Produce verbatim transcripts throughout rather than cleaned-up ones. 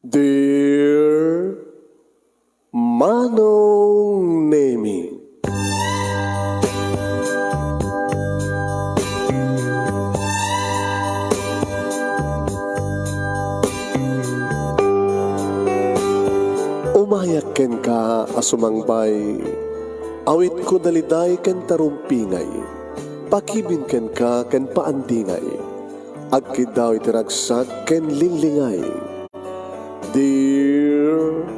Dear Manong Nemi. Umayak kenka a sumangbay, awitko daliday ken tarumpingay, pakibin kenka ken paandingay, agkiddaw iti ragsak ken linglingay. Dear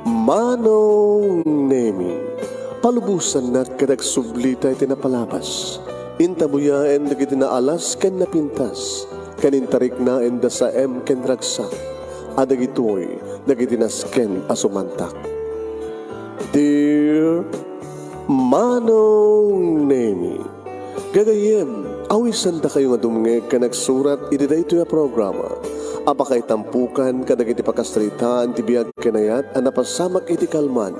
Manong Nemi, palubosannak ket agsublita iti napalabas. Intabuyaen dagiti naalas ken napintas, ken intariknaen da saem ken ragsak, a dagitoy dagiti nasken a sumantak. Dear Manong Nemi, gagayyem, awisandakayo nga dumngeg ken agsurat iti daytoy a programa a pakaitampukan kadagiti pakasaritaan ti biag ken ayat a napasamak iti kalman,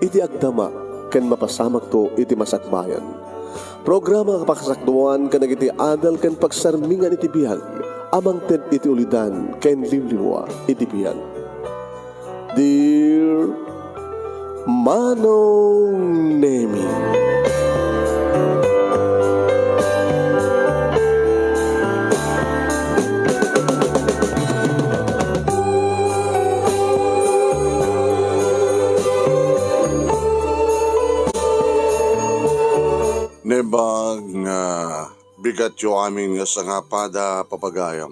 iti agdama, ken mapasamakto iti masakbayan. Programa a pakasakduan kadagiti adal ken pagsarmingan iti biag a mangted iti ulidan ken liwliwa iti biag. Dear Manong Nemi. Naimbag nga bigatyo amin nga sangapada, papagayam.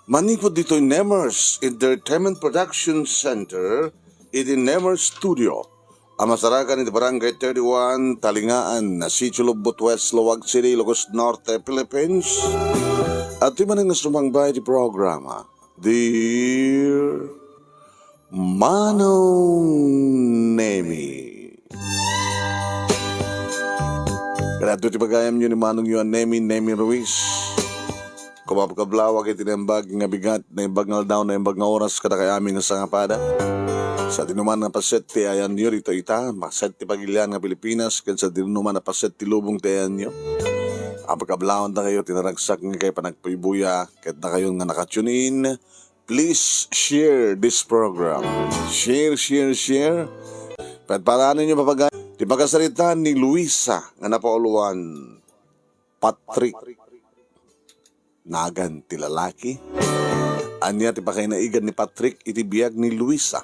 Manipud ditoy Nemers Entertainment Production Center, iti Nemers Studio, a masarakan iti Barangay thirty-one, Talingaan, Sitio Lobbot West, Laoag City, Ilocos Norte, Philippines. Adtoy manen nga sumangbay iti programa, Dear Manong Nemi. Kadto ti pagayamyo ni Manongyo a Nemi, Nemi Ruiz. Kumapkablawak iti naimbag nga bigat, naimbag nga aldaw, naimbag nga oras, kadakayo amin nga sangapada. Sa dinuman nga paset ti ayanyo ditoy ita, paset ti pagilian nga Pilipinas, ken sa dinuman nga paset ti lubong ti ayanyo. Apkablawandakayo ti naragsak nga kay panagpuybuya, ket dakayo nga nakatune in, please share this program. Share, share, share. Padpadaanenyo, papagayam, ti pakasaritaan ni Luisa nga napauluan Patrick. Nagan ti lalaki. Ania ti pakainaigan ni Patrick iti biag ni Luisa?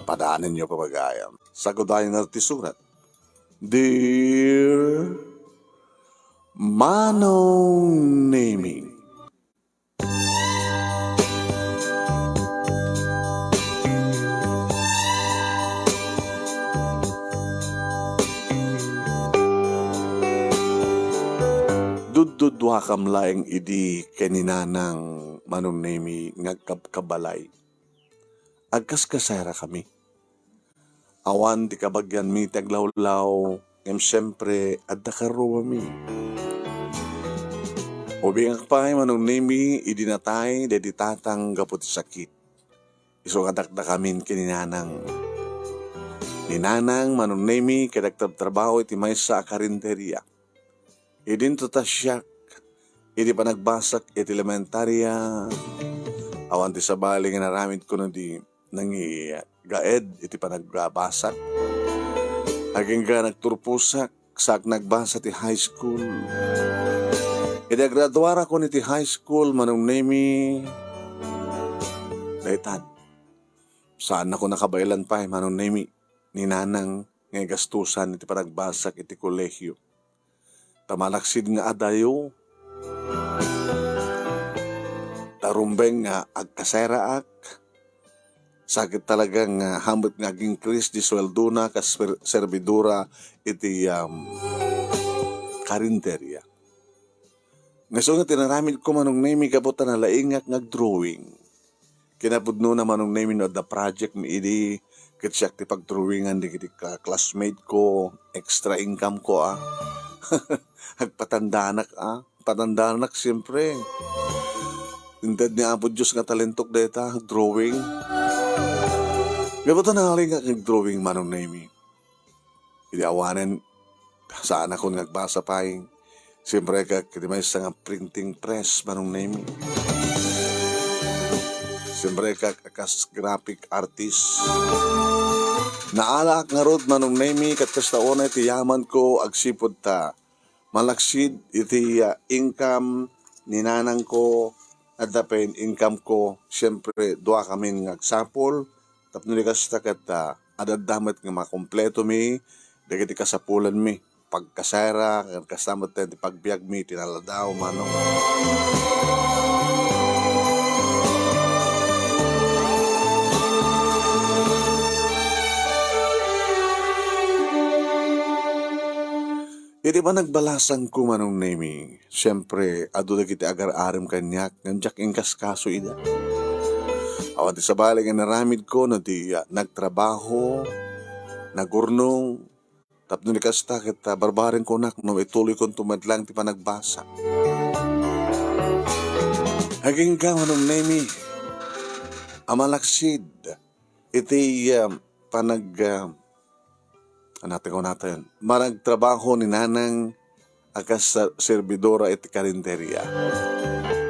Padaanenyo, papagayam. Sagudayen ti surat. Dear Manong Nemi. Dudduduakam laeng idi ken ni Nanang, Manong Nemi, nga agkabkabalay. Agkaskasarakami. Awan ti kabagianmi ti aglawlaw, ngem siempre, adda karruami. Ubingak pay, Manong Nemi, idi natay daydi tatang gapu ti sakit. Isu nga dakdakamin ken ni Nanang. Ni Nanang, Manong Nemi, ket agtrabtrabaho iti maysa a karinderia. Idinto ta siak iti panagbasak iti elementaria. Awan ti sabali nga inaramidko no di nangigaed iti panagbasak. Agingga nagturposak, saak nagbasa ti high school. Idi agraduarakon iti high school, Manong Nemi, daytan. Saannako nakabaelan pay, Manong Nemi, ni Nanang nga igastusan iti panagbasak iti kolehio. Ta malaksid nga adayo, ta rumbeng nga agkaseraak, sakit talaga nga hamut nga agingkris di sueldona kas per-, servidora iti, um, karinderia. Nga isu nga tinaramidko, Manong Nemi, gapu ta nalaingak nga agdrawing. Kinapudnona, Manong Nemi, no adda project mi idi, ket siak ti pagdrawingan dagiti ka-, classmate ko, extra income ko, ah. Agpatandanak, ah. Patandanak, siyempre. Inted ni Apo Dios nga talentok dayta, drawing. Gapu ta nalaingak nga agdrawing, Manong Nemi. Idi awanen, saanakon nga agbasa pay. Siyempre, ket iti maysa nga printing press, Manong Nemi. Siyempre, ka-, kas graphic artist. Naalaak ngarud, Manong Nemy, ket kasta unay ti yamanko agsipud ta malaksid iti, ah, income ni nanangko, adda pay income ko. Siyempre, dua kamin nga agsapul, tapno di kasta ket, ah, adda met nga makumpleto mi dagiti kasapulanmi. Pagkasera, ken kasta met ti pagbiagmi iti naladaw, Manong. Iti panagbalasangko, Manong Nemy, siyempre, adu dagiti agar-arim kaniak, ngem diak inkaskaso ida. Awan ti sabali nga inaramidko no di, ah, nagtrabaho, nagurnong, tapno ni kasta ket, ah, barbarenkonak no ituloykonto met lang ti panagbasa. Agingga, Manong Nemy, a malaksid iti, ah, panag-, ah, anata ko natayon, managtrabaho ni Nanang a kas, ah, servidora iti karinderia.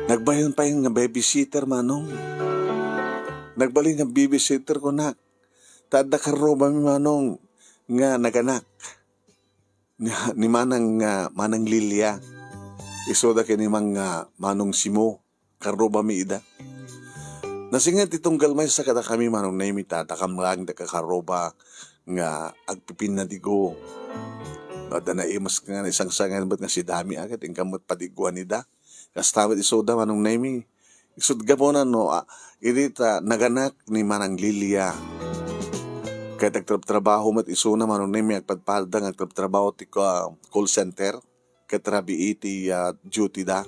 Nagbalin pay nga babysitter, Manong. Nagbalin nga babysitter kunak. Ta adda karrubami, Manong, nga naganak. Ni, ni Manang, ah, Manang Lilia. Isuda ken ni Mang, ah, Manong Simo. Karrubami ida. Nasinget ti tunggal maysa kadakami, Manong Nemy, ta dakam lang ti kakarruba nga agpipinnadigo. No adda naimas nga naisangsangan met nga sidami a ket inka met padiguan ida. Kasta met isuda, Manong Nemy. Isut' gapuna no, ah, idi ta naganak ni Manang Lilia. Ket agtrabtrabaho met isuna, Manong Nemy, agpadpada nga agtrabtrabaho ti, ah, call center. Ket rabii ti, ah, duty da.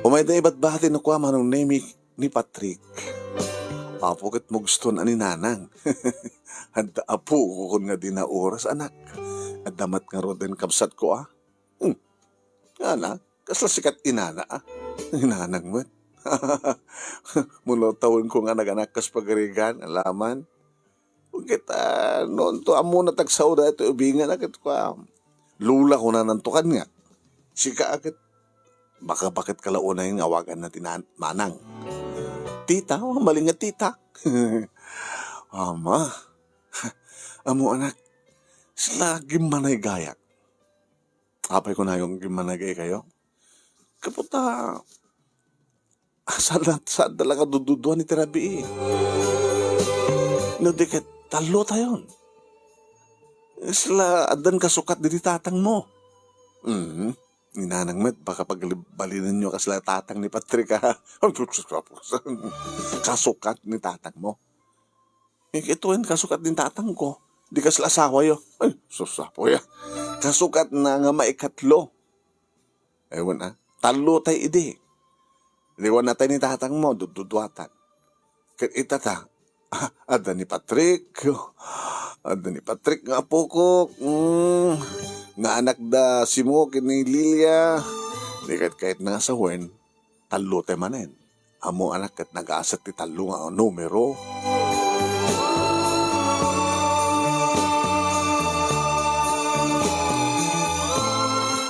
Umayda ibatbati no kua, Manong Nemy, ni Patrick. Apo ket mugsto a ni Nanang. Adda apoko kun nga di naoras, anak. Adda met ngaruden kabsatko, ah. Hmm. Ana, kasla sikat inana, ah. Inanang met. Mula tawenko nga naganak kas pagarigan, alaman. Ket, ah, no, anto, ammona ti agsao daytoy ubingana ket kua, Lola, kunananto kaniak. Sika a ket, baka, bakit ka la unay nga awaganna ti nan-, manang? Tita, mabalin nga tita. Ama, ammo anak, sila gimmanay gayak. Apay kunayon gimmanay gaykayo? Kaputa, Saan, saan talaga dududuan iti rabii? No di ket, tallotayon. Isla, addan kasukat diti tatangmo. Mhm. Ni Nanang met, baka pagbalinenyo kasla tatang ni Patrick, ha? Kasukat ni tatangmo. Ket itoyen kasukat ni tatangko. Di kasla asawayo. Ay, sus, apo ya. Kasukat na nga maikatlo. Ewan, ah. Tallo tay idi. Liwan na tay ni tatangmo, dudduduatan. Ket ita ta, ah, adda ni Patrick. Adda ni Patrick nga apokok. Mm. Nga anak da Simo ken ni Lilia. Di ket kayat na nga sawen, tallo tay manen. Ammo anak ket nagaset ti tallo nga numero.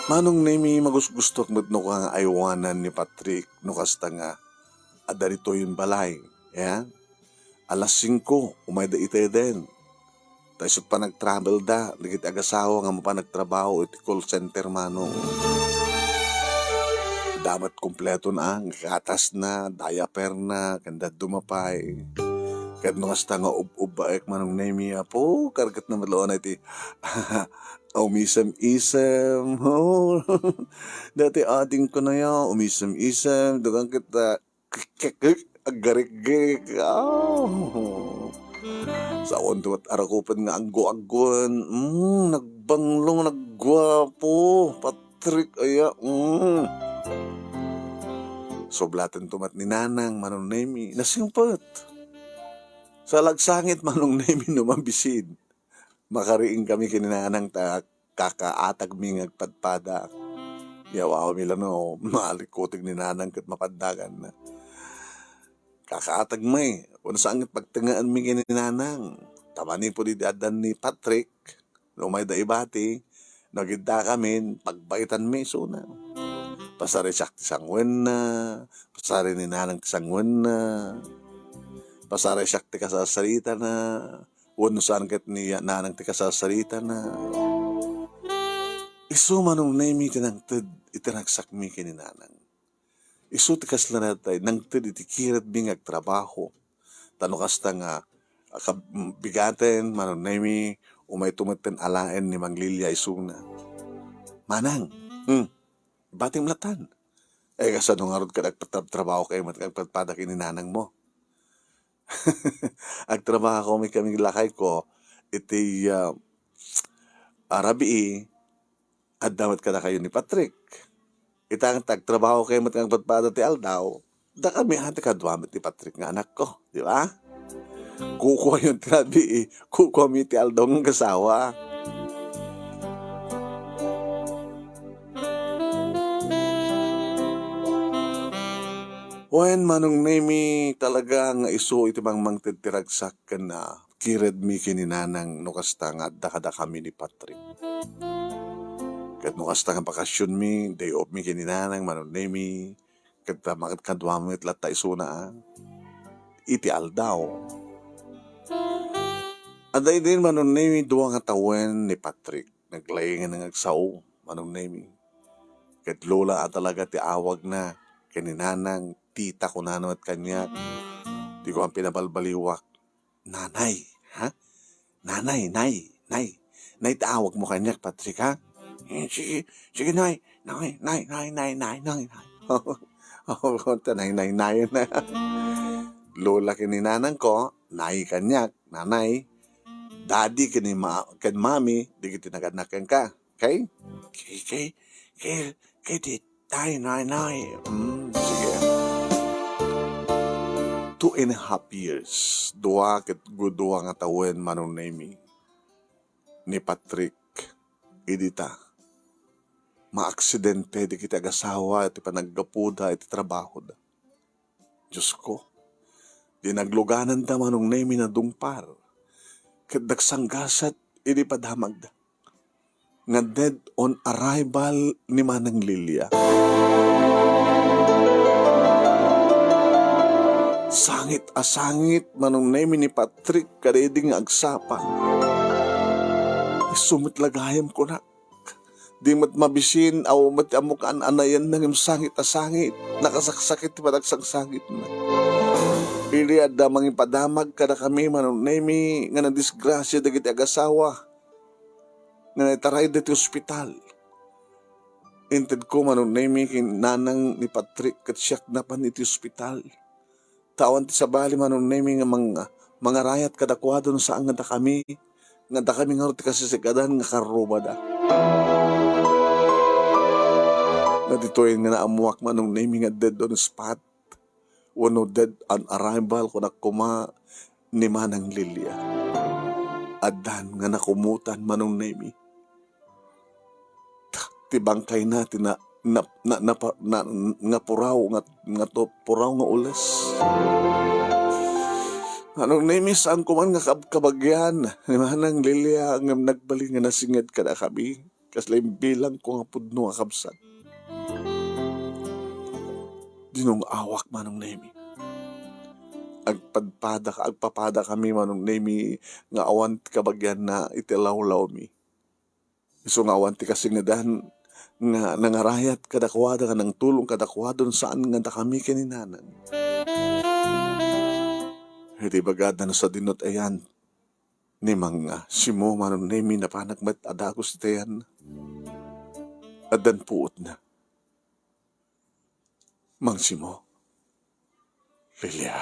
Manong Nemy, magusgustok met no kua nga aywanan ni Patrick no kasta nga adda ditoy balay. Ya? Alas singko, umayda iteden. Ta isut' panagtravel da, dagiti agasawa nga mapan nagtrabaho iti call center, Manong. Damat kompleto na, nga gatas na, diaper na, ken dadduma pay. Ket no kasta nga ub-ubbaek, Manong Nemy, apo, karget na met laeng iti umisem-isem. Oh. Dati adingko na ya, umisem-isem, dugang ket, ah, aggariggerik. Oh. Saon ti met arakupen nga aggo-aggoen. Mm, nagbanglong, nagguapo. Patrick, aya. Mm. Sublaten to met ni Nanang, Manong Nemy. Nasingpet. Salagsangit, Manong Nemy, no mabisin. Makariing kami ken ni Nanang ta kakaatagmi nga agpadpada. Yawawami la no, malikuteg ni Nanang ket mapaddaganna. Kakaatagmi, wen sangit pagtengngaanmi ken ni Nanang. Ta manipud idi addan ni Patrick, no umayda ibati, no agiddakamin, pagbaitanmi isuna. Pasarisiak ti sanguenna, pasari ni nanang ti sanguenna, pasarisiak ti kasarsaritana, wenno saan ket ni nanang ti kasarsaritana. Isu, Manong Nemi, ti nangted iti ragsakmi ken ni nanang. Isu ti kasla natay nangted iti kiredmi nga agtrabaho. Ta no kasta nga, ah, kab-, bigaten, Manong Nemi, umayto metten alaen ni Mang Lilia isuna. Manang, hmm, batim latan. Eh, kasano ngarud ket agpatrabtrabaho kayo met nga agpadpada ken ni nanangmo? Agtrabaho mi kami lakayko iti, ah, a rabii, adda met kadakayo ni Patrick. Ita nga agtrabaho kayo met nga agpadpada ti aldaw, dakami a ti kaduami ti Patrick nga anakko, di ba? Kukuayon ti rabii, kukuami ti aldaw nga agasawa. Wen, Manong Nemi, talaga nga isu iti mangmangted ti ragsak ken, ah, kiredmi ken ni nanang no kasta nga adda kadakami ni Patrick. Ket no kasta nga bakasionmi, day off mi ken ni nanang, Manong Nemi, ket ta-, makadkaduami met latta isuna, ah, iti aldaw. Adda idin, Manong Nemi, dua nga tawen ni Patrick. Naglaingan nga agsao, Manong Nemi. Ket Lola a talaga ti awagna ken ni Nanang, Tita kunana met kaniak. Di ko amin pinabalbaliwak. Nanay, ha? Nanay, nay, nay. Nay ti awagmo kaniak, Patrick, ha? Eh, sige, sige, nay. Nay, nay, nay, nay, nay, nay, nay. Oo, ta nay, nay, nay na. Lola ken ni Nanang ko, nay kaniak, nanay. Daddy ken ni ma-, ken mami, dagiti nagannak kenka. Okay? Okay, okay, okay, okay, di tayo, nay, nay. Mm, sige. Two and a half years, dua ket gu-, dua nga tawen, Manong Nemi, ni Patrick, idi ta maaksidente dagiti agasawa iti panaggapuda iti trabahoda. Diosko, di naglugananda, Manong Nemi, nadungpar ket nagsanggasat idi padamagda nga dead on arrival ni Manang Lilia. Sangit a sangit, Manong Nemi, ni Patrick kadaydi nga agsapa. Isu met la gayam kunak. Di met mabisin, awan met ti ammok an-anayanna ngem sangit a sangit, nakasaksakit ti panagsangsangitna. Idi adda mangipadamag kadakami, Manong Nemi, nga nadisgrasia dagiti agasawa nga naitarayda iti ospital. Intedko, Manong Nemi, ken nanang ni Patrick ket siak napan iti ospital. Ta awan ti sabali, Manong Nemi, nga mang-, mangarayat kadakuada no saan nga dakami, nga dakami ngarud ti kasisikadan nga karrubada. Nga ditoy nga naammuak, Manong Nemi, nga dead on spot wenno dead on arrival, kunak koma, ni Manang Lilia. Addan nga nakumutan, Manong Nemi. Ti bangkayna ti na-, na-, na-, napa-, na-, nga puraw, nga, nga to-, puraw nga ules. Manong Nemi, saanko man nga kab-, kabagian ni Manang Lilia ngem nagbalin nga nasinged kadakami. Kasla imbilangko nga pudno a kabsat. Dinungawak, Manong Nemi. Agpadpada, agpapadakami, Manong Nemi, nga awan ti kabagianna iti lawlawmi. Isu nga awan ti kasingedan nga nangarayat kadakuada nga nangtulong kadakuada no saan nga dakami ken ni Nanang. Iti bagada no sadino ti ayan ni Mang Simo, Manong Nemi, napanak met a dagus ti ayan. Addan puotna. Mang Simo, Lilia,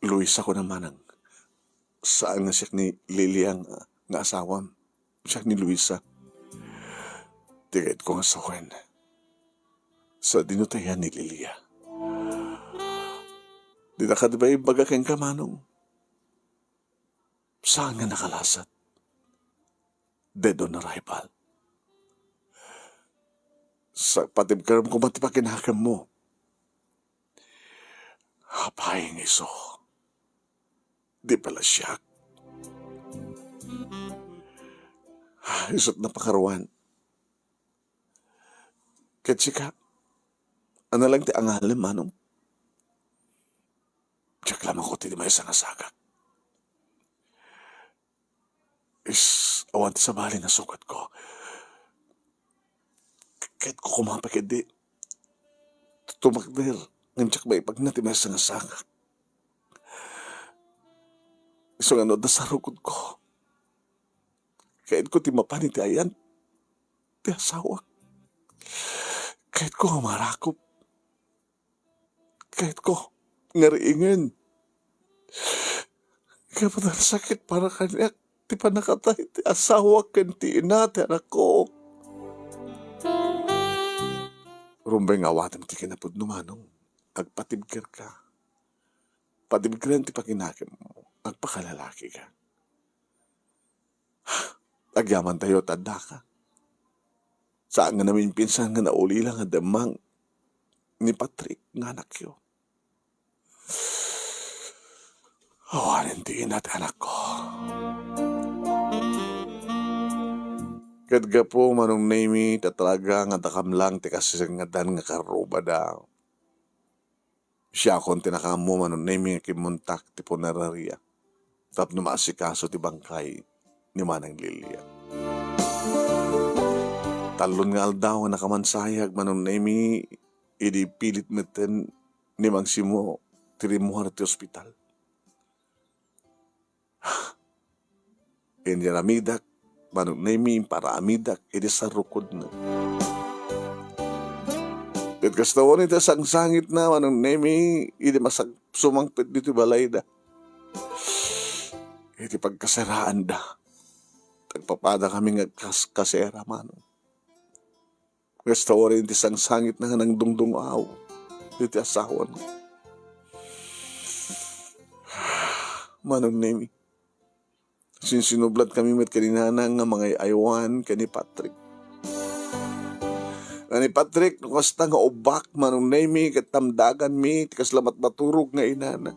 Luisa ko na manang. Saan nga siak ni Lilia nga, nga asawam. Siak ni Luisa. Ti kayatko nga sawen. Sadino ti ayan ni Lilia? Dinaka di ba ibaga kenka, Manong? Saan nga nakalasat? Dead on arrival. Sa patibkerem koma ti pakinakemmo. Apay nga isu? Di pala siak. Isut napakaruan. Ket sika, ania lang ti angalem, Manong? Diak la makuti ti maysa nga sagak. Is, awan ti sabali nga sugatko. Kayatko koma pay ketdi tumakder ngem diak maipagna ti maysa nga sagak. Isu nga no adda sarukodko, kayatko ti mapan iti ayan ti asawak. Kayatko nga marakop. Kayatko nga riingen. Kayatko nga sakit para kaniak ti pannakatay ti asawak ken ti ina ti anakko. Rumbeng nga awatem ti kinapudno, Manong. Agpatibkerka. Patibkeren ti pakinakemmo. Agpakalalakika. Agyamantayo ta addaka. Saan nga namimpinsan nga naulila nga demmang ni Patrick nga anakyo. Awanen ti ina ti anakko. Ket gapu, Manong Nemy, ta talaga nga dakam lang ti kasengedan nga karrubada. Siakon ti nakaammo, Manong Nemy, nga kimmuntak ti punerarya tapno maasikaso ti bangkay ni Manang Lilia. Tallon nga aldaw nga nakamansayag, Manong Nemy, idi pilit metten ni Mang Simo ti rimmuar ti ospital. Inaramidak, Manong Nemy, imparaamidak iti sarukodna. Ket kasta wen iti sangsangitna, Manong Nemy, idi masak-, sumangpet ditoy balayda. Iti pagkaseraanda, nagpapadakami nga kas-, kasera, Manong. Kasta wen iti sangsangitna nga nangdungdungaw iti asawana. Manong Nemy, sinsinubladkami met ken ni Nana nga mangay-aywan ken ni Patrick. Nga ni Patrick, no kasta nga ubbak, Manong Nemy, ket tamdaganmi ti kasla matmaturog nga inana.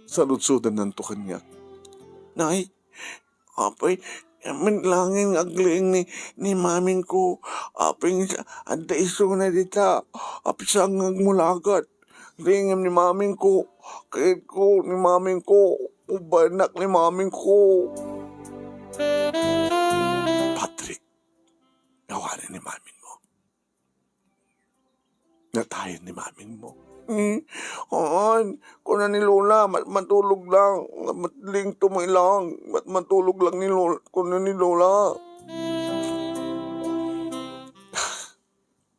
Saludsodennanto kaniak. Nay, apay, met laengen nga agliing ni, ni mamingko. Apay nga adda isuna dita. Apay saan nga agmulagat. Liingem ni mamingko. Kayatko ni mamingko. Ubbaennak ni mamingko. Patrick, awanen ni mamingmo. Natayen ni mamingmo. Hmm, haan, kuna ni Lola, mat-, matulog lang. Mat-, lingto mo ilang. Mat-, matulog lang ni Lola, kuna ni Lola.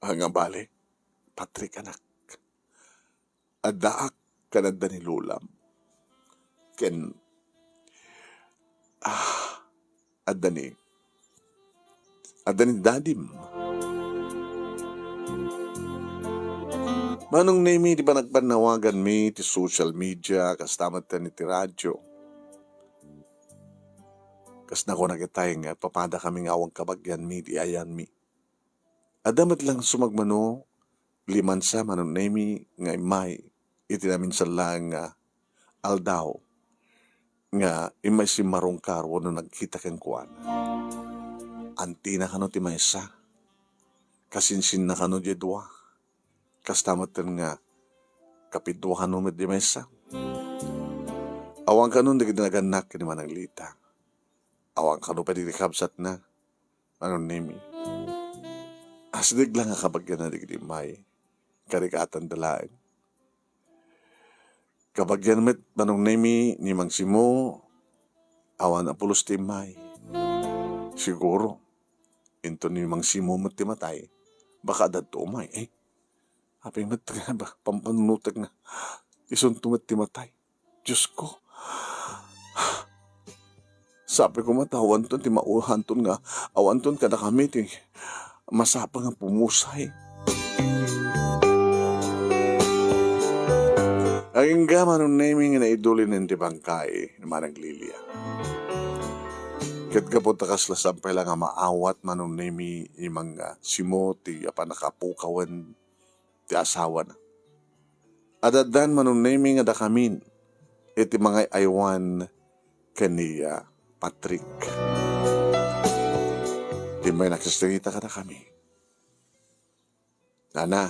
Ah, nga bale, Patrick, anak. Addaak ken adda ni Lolam. Ken, ah, adda ni, adda ni Dadim. Manong Nemy, ti panagpannawaganmi ti social media, kasta met ken iti radio. Kas nakunak itay nga agpapadakami nga awan kabagianmi ti ayanmi. Adda met lang sumagmamano limansa, Manong Nemy, nga immay iti naminsan laeng nga aldaw nga immay simmarungkar wenno nagkita kenkuana. Antina kano ti maysa, kasinsinna kano diay dua, kasta metten nga kapidua kano met diay maysa. Awan kano dagiti nagannak ken ni Manang Lita. Awan kano pay dagiti kabsatna. Manong Nemy, asideg lang a kabagianna dagiti immay, karikatanda laeng. Kabagian met, Manong Nemy, ni Mang Simo, awan a pulos ti immay. Siguro, inton ni Mang Simo met ti matay, baka adda umay, eh. Apay met nga ba, pampanunotek nga isunto met ti matay. Diosko. Sapay koma ta awanton ti mauhanton nga awanton kadakami ti masapul nga pumusay. Agingga, Manong Nemy, nga naidulinen ti bangkay ni Manang Lilia. Ket gapu ta kasla sampay la nga maawat, Manong Nemy, ni Mang Simo ti apan a kapukawen ti asawana. Adaddan, Manong Nemy, nga dakamin iti mangay-aywan ken ni, ah, Patrick. Immay nakisirita kadakami. Nana,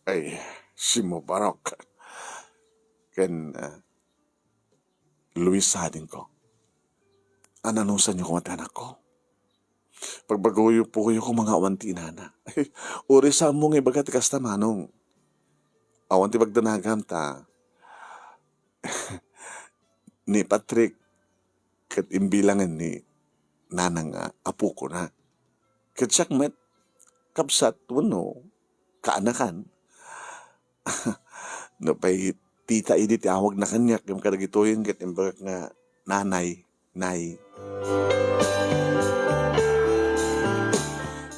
ay, Simo Barok, ken, ah, Luisa adingko. Ananusanyo koma ti anakko. Pagbagoyo-pugoyo koma nga awan ti inana. Uray sa ammo nga ibaga ti kasta, manong. Awan ti pagdanagam ta ni Patrick ket imbilangen ni nanang nga apokona. Ket siak met, kabsat wenno kaanakan. Nupay tita idi ti awagna kaniak ngem kadagitoyen ket imbagak nga nanay, nay.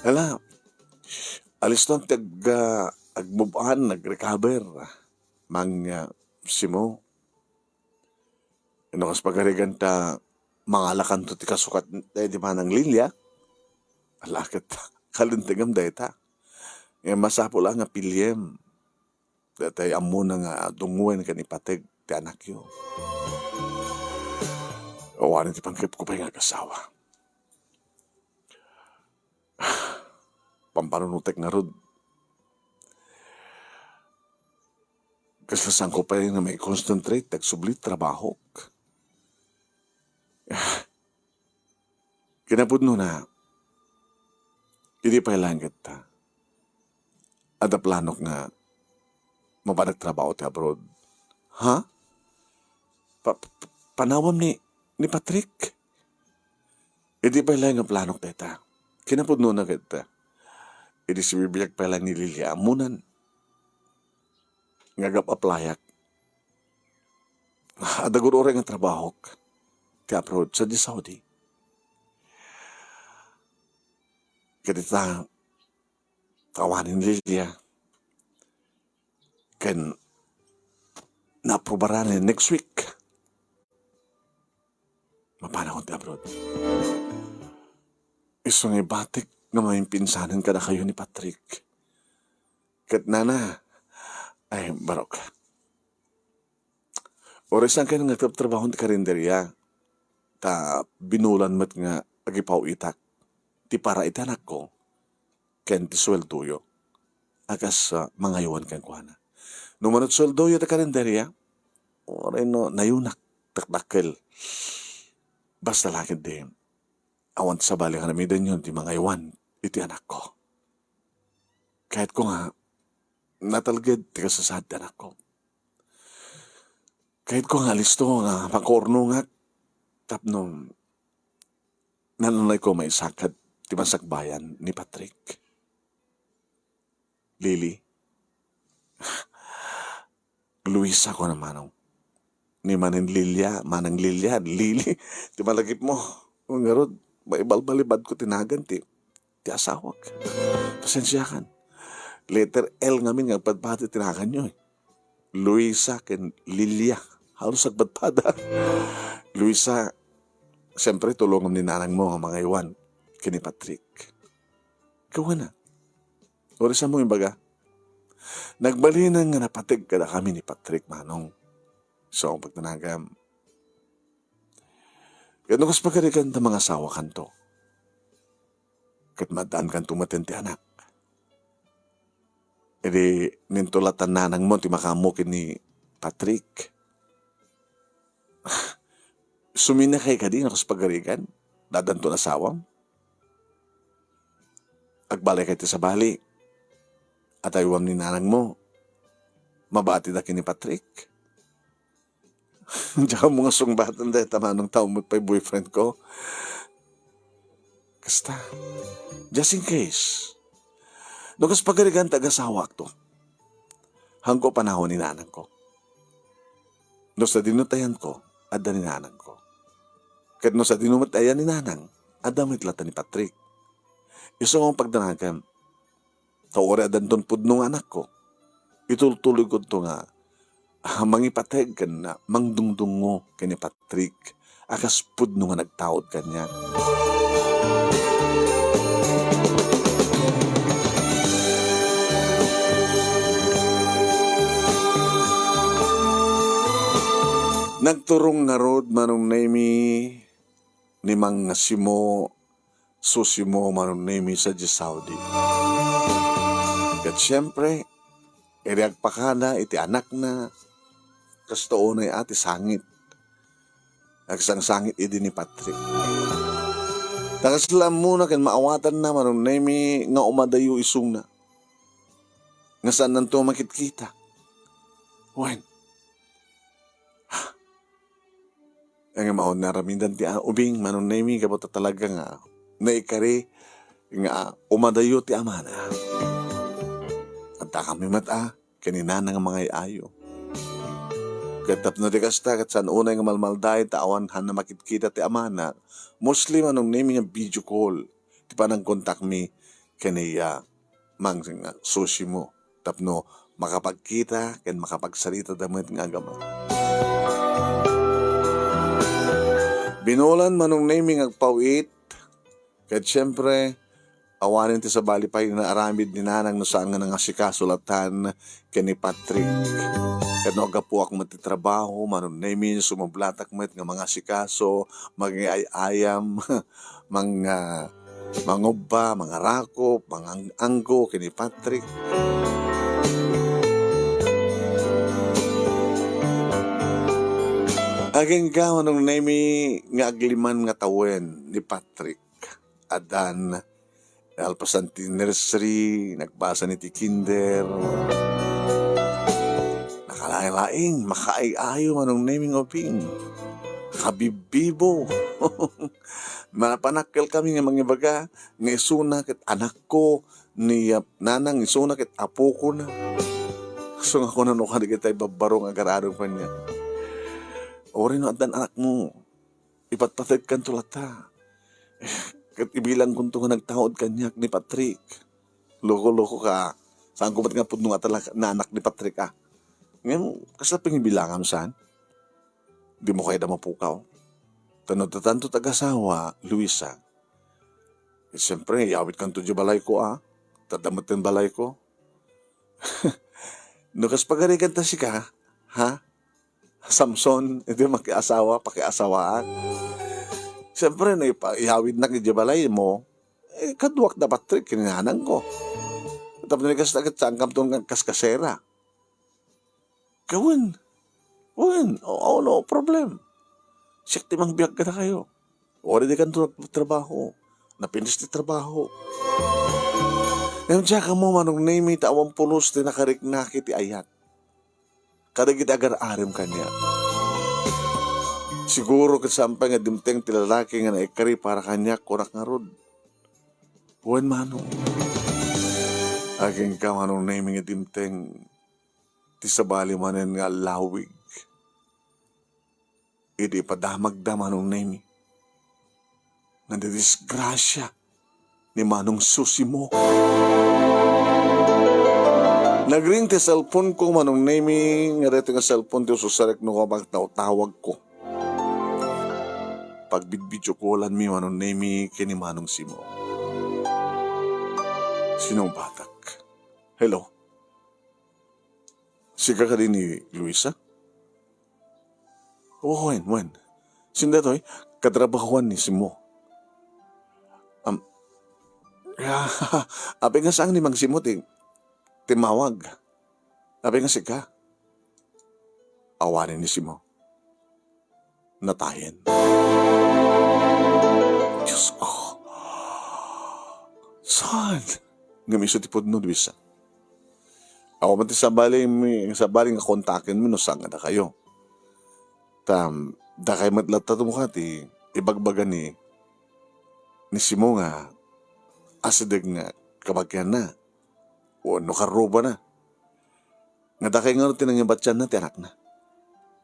Ala, aliston ti ag-, ah, ag-move on, nag-recover. Mang, ah, Simo. No kas pagarigan ta mangalakanto ti kasukat, eh, di manang Lilia. Ala ket, kalintengem dayta. Ngem masapul a nga piliem. Daytay ammona nga dungngoen ken ipateg ti anakyo. Awanen ti panggepko pay nga agasawa. Pampanunotek ngarud. Kasla saanko pay nga mai-concentrate ti agsubli ti trabahok. Kinapudnona, idi pay laeng ket ta, adda planok nga mapan agtrabaho ti abroad. Ha? Pa-, pa-, panawam ni, ni Patrick? Idi pay laeng nga planok dayta. Kinapudnona ket ta, idi sibibiag pay laeng ni Lilia, ammonan nga agap-applyak. Adda gur-uray nga trabahok ti abroad sadiay Saudi. Ket ita, awanen ni Lilia. Ken naaprubaran next week. Mapanakon ti abroad. Isu nga ibatik nga mamimpinsanen kadakayo ni Patrick. Ket nana, ay, barok. Uray saan ken nga agtrabtrabaho ti karinderia, ta binulan met nga agipaw-itak ti para iti anakko ken ti sueldoyo a kas, ah, mangaywan kenkuana. No umano ti sueldoyo ti karinderia, uray no nayunak, dakdakkel. Basta la ketdi, awan ti sabali nga aramidenyo ti mangaywan iti anakko. Kayatko nga natalged ti kasasaad ti anakko. Kayatko nga alisto nga makaurnongak tapno nanunayko maisakit ti masakbayan ni Patrick. Lily. Luisa, kuna manong. Ni manen Lilia, manang Lilia, Lily. Ti malagipmo. Ngarud, maibalbalibadko ti nagan ti, ti asawak. Pasensiakan. Letter L ngamin nga agpadpada ti naganyo, eh. Luisa ken Lilia. Halos agpadpada. Luisa, siyempre, tulongam ni nanangmo nga mangaywan ken ni Patrick. Gawana. Uray saanmo ibaga, nagbalinen nga napateg kadakami ni Patrick, manong. So, pagtanagam. Ket no kas pagarigan ta mangasawakanto. Ket maaddaankanto met ti anak. Idi nintulatan nanangmo ti makaammo ken ni Patrick. Suminakay kadi no kas pagarigan? Addanto asawam? Agbalaykay ti sabali. Ataywam ni nanangmo. Mabatida ken ni Patrick. Diak ammo nga sungbaten dayta manong ta ummet pay boyfriend ko. Kasta. Just in case. No kas pagarigan ta agasawakto. Haanko panawen ni nanangko. No sadino ti ayanko, adda ni nanangko. Ket no sadino met ti ayan ni nanang, adda met latta ni Patrick. Isu nga pagdanagam. Ta uray addanton pudno nga anakko, itultuloykonto nga, ah, mangipateg ken mangdungdungngo ken ni Patrick a kas pudno nga nagtaud kaniak. Nagturong ngarud, Manong Nemy, ni Mang Simo, Susimo, Manong Nemy, sadiay Saudi. Ket siempre, idi agpakada iti anakna, kasto unay a ti sangit. Agsangsangit idi ni Patrick. Ta kasla ammona ken maawatanna, Manong Nemi, nga umadayo isuna. Nga saannanto makitkita. Wen, Ngem awan nga aramidan ti a-, ubing, Manong Nemi, gapu ta talaga nga naikari nga umadayo ti amana. Adda kami met a, ken ni Nana nga mangay-ayo. Ket tapno di kasta, ket saan unay nga malmaldayen ta awan hanna makitkita ti amana, mostly, Manong Nemi, nga video call ti panangkontakmi ken iya. Mang-, nga susi mo tapno makapagkita ken makapagsaritata met nga agama. Binulan, Manong Nemi, nga agpaw-it, ket siempre, awanen ti sabali pay nga aramid ni Nanang no saan nga nangasikaso latta ken ni Patrick. Ket no aggapuak met ti trabaho, Manong Nemi, sumublatak met nga mangasikaso, mangay-ayam, mang-, ah, mangubba, mangarakop, mangang-anggo ken ni Patrick. Agingga, Manong Nemi, nga agliman nga tawen ni Patrick. Addan nalpasan ti nursery, nagbasa ni ti kinder. Nakalaing-laing, makaay-ayo, Manong Nemi, nga ubing. Kabibibo. Manapanakkel kami nga mangibaga nga isuna ket anakko, ni, ah, Nanang, isuna ket apokona. Isu nga kunak no kadi ket ibabbaro nga agar-arom kaniak. Uray no addan anakmo, ipatpateg kanto latta. Ket ibilangkonto nga nagtaud kaniak ni Patrick. Loko-loko ka. Saanko met nga pudno nga talaga nga anak ni Patrick, ah. Ngem, kasla pangibilangam saan? Dimo kayat a mapukaw. Ta no addanto ti agasawa, Luisa, eh, siempre, iyawidkanto diay balayko, ah. Ta adda met ti balayko. No kas pagarigan ta sika, ha? Samson, iti makiasawa, pakiasawaak. Siempre, no ipa-, iyawidnak idiay balaymo, eh, kaduak da Patrick, ken ni Nanangko. Tapno di kasta ket saankamto nga kaskasera. Ket wen, wen, o, o, no problem. Siak ti mangbiag kadakayo. Uray dikanto nagtrabaho. Napintas ti trabaho. Ngem diak ammo, Manong Nemi, ta awan pulos ti nakariknaki ti ayat kadagiti agar-arim kaniak. Siguro ket saan pay nga dimteng ti lalaki nga naikari para kaniak, kunak ngarud. Wen, Manong. Agingga, Manong Nemi, nga dimteng ti sabali manen nga allawig idi ipadamagda, Manong Nemi, nga nadisgrasia ni Manong Susimo. Nagring ti cellphone ko, Manong Nemi, nga daytoy nga cellphone ti ususarek no kapagtawtawag ko. Pagbidbideo callan mi, Manong Nemi, ken ni Manong Simo. Sinungbatak. Hello? Sika kadi ni Luisa? O, wen, wen. Sino daytoy? Katrabahoan ni Simo. Am, ah, apay nga saan ni Mang Simo ti, ti mawag? Apay nga sika? Awanen ni Simo. Natayen. Diyos ko. Saan? Ngem isu ti pudno, Luisa. Awan met ti sabali mi, sabali nga kontaken mi no saan nga dakayo. Ta, dakay met latta ti mukha ti ibagbaga ni, ni Simo nga asideg nga kabagianna, wenno karrubana. Nga dakay ngarud ti nangibatianna ti anakna.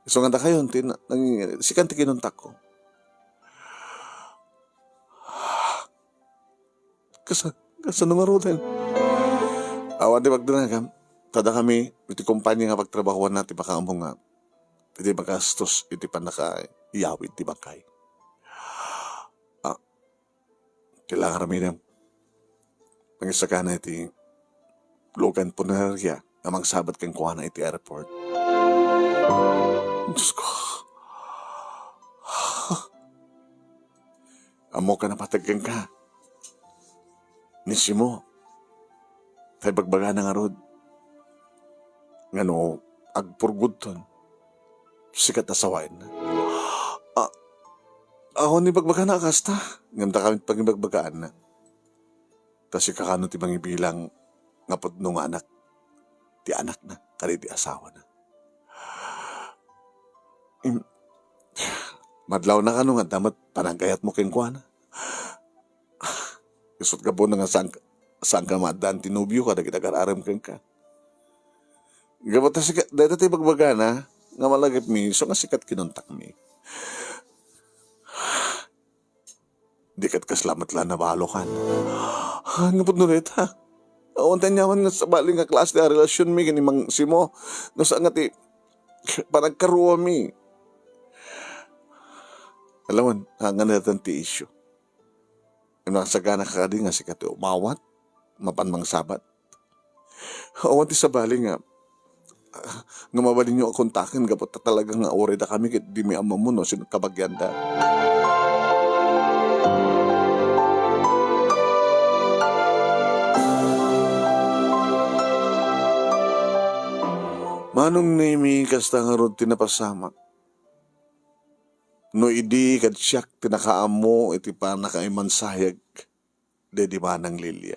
Isu nga dakayon ti na-, nang-, sikan ti kinuntakko. Kasa-, kasano ngaruden? Awan ti pagdanagam. Ta dakami, iti kompanya nga pagtrabahoanna ti makaammo nga iti magastos iti pannakaiyawid ti bangkay. Ah, Kailangan aramidem. Mangisagana iti lugan punerarya nga mangsabat kenkuana iti airport. Diyos ko. Ammok a napateg kenka ni Simo. Ibagbagana ngarud nga no agpurgudton, sika ti asawaenna. A-, awan ibagbagana a kasta, ngem dakami ti pangibagbagaanna. Ta sika kano ti mangibilang nga pudno nga anak ti anakna kadagiti asawana. Im-, madlawna kano nga adda met panagayatmo kenkuana. Isut' gapuna nga saan, saanka maaddaan ti nobio kadagiti agar-arem kenka. Gapu ta sika, dayta ti ibagbagana nga malagipmi, isu nga sika ti kinuntakmi. Di ket kasla met la nabalokan. Haan nga pudno dayta. Awan ti aniaman nga sabali nga klase ti relasionmi ken ni Mang Simo. No saan nga ti panagkaruami. Alam mo, haan nga dayta ti issue. Nakasagana ka kadi nga sika ti umawat, mapan mangsabat. Awan ti sabali nga, nga mabalinyo a kontaken gapu ta talaga nga uray dakami ket dimi ammo no sino kabagianda. Manong Nemi, kasta ngarud ti napasamak. No idi ket siak ti nakaammo iti pannakaimansayag daydi Manang Lilia.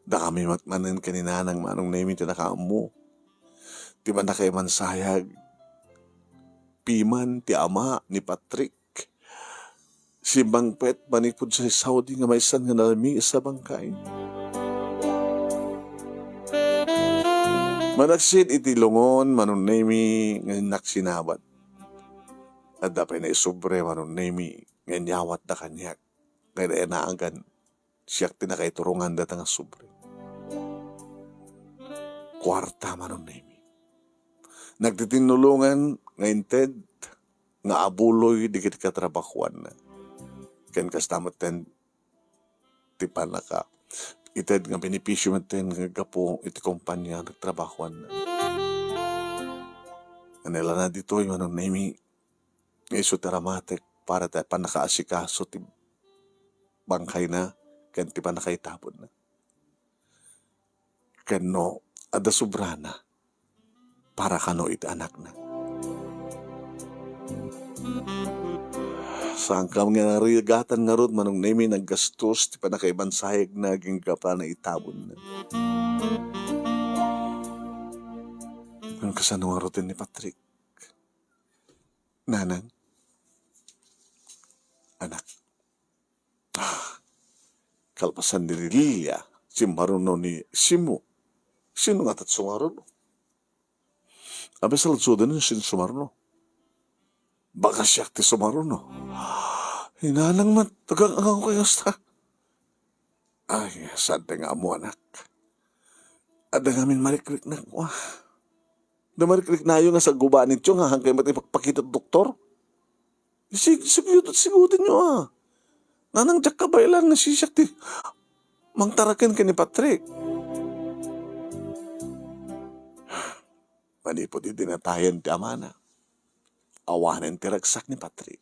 Dakami met manen ken ni Nanang Manong Nemi ti nakaammo ti pannakaimansayag piman ti ama ni Patrick. Simmangpet manipud sa Saudi nga maysan nga nalamiis a bangkay. Manaksid iti lungon, Manong Nemi, nga innak sinabat. Adda pay naisubli, Manong Nemi, nga inyawatda kaniak. Kayat a naagan, siak ti nakaituronganda ta nga subli. Kuarta, Manong Nemi. Nagtitinnulongan nga inted nga abuloy dagiti katrabahoanna. Ken kasta metten ti pannaka, ited nga benepisio metten nga gapu iti kompania nagtrabahoanna. Nga nailana ditoy, Manong Nemi, nga isu ti aramatek para ti pannakaasikaso ti bangkayna ken ti pannakaitabonna. Ken no adda sobrana, para kano iti anakna. Saankam nga narigatan ngarud, Manong Nemi, naggastos ti pannakaimansayagna agingga pannakaitabonna. Ngem kasano ngarud ni Patrick? Nanang, anak, kalpasan ni Lilia, simmaruno ni Simo. Sino nga tat sumaruno? Apay, saludsodon no sino sumaruno. Baka siak ti sumaruno. Hinanang met, agang-angang ko kasta. Ay, saan ti nga ammo, anak? Adda ngamin marikriknak, wa. Da marikriknayo nga sagubanityo nga hankay met ipakpakita ti doktor. Sig-, sigud-, sigudenyo, a. Nanang, diak kabaelan nga sisiak ti mangtaraken ken ni Patrick. Manipud idi natayen ti amana, awanen ti ragsak ni Patrick.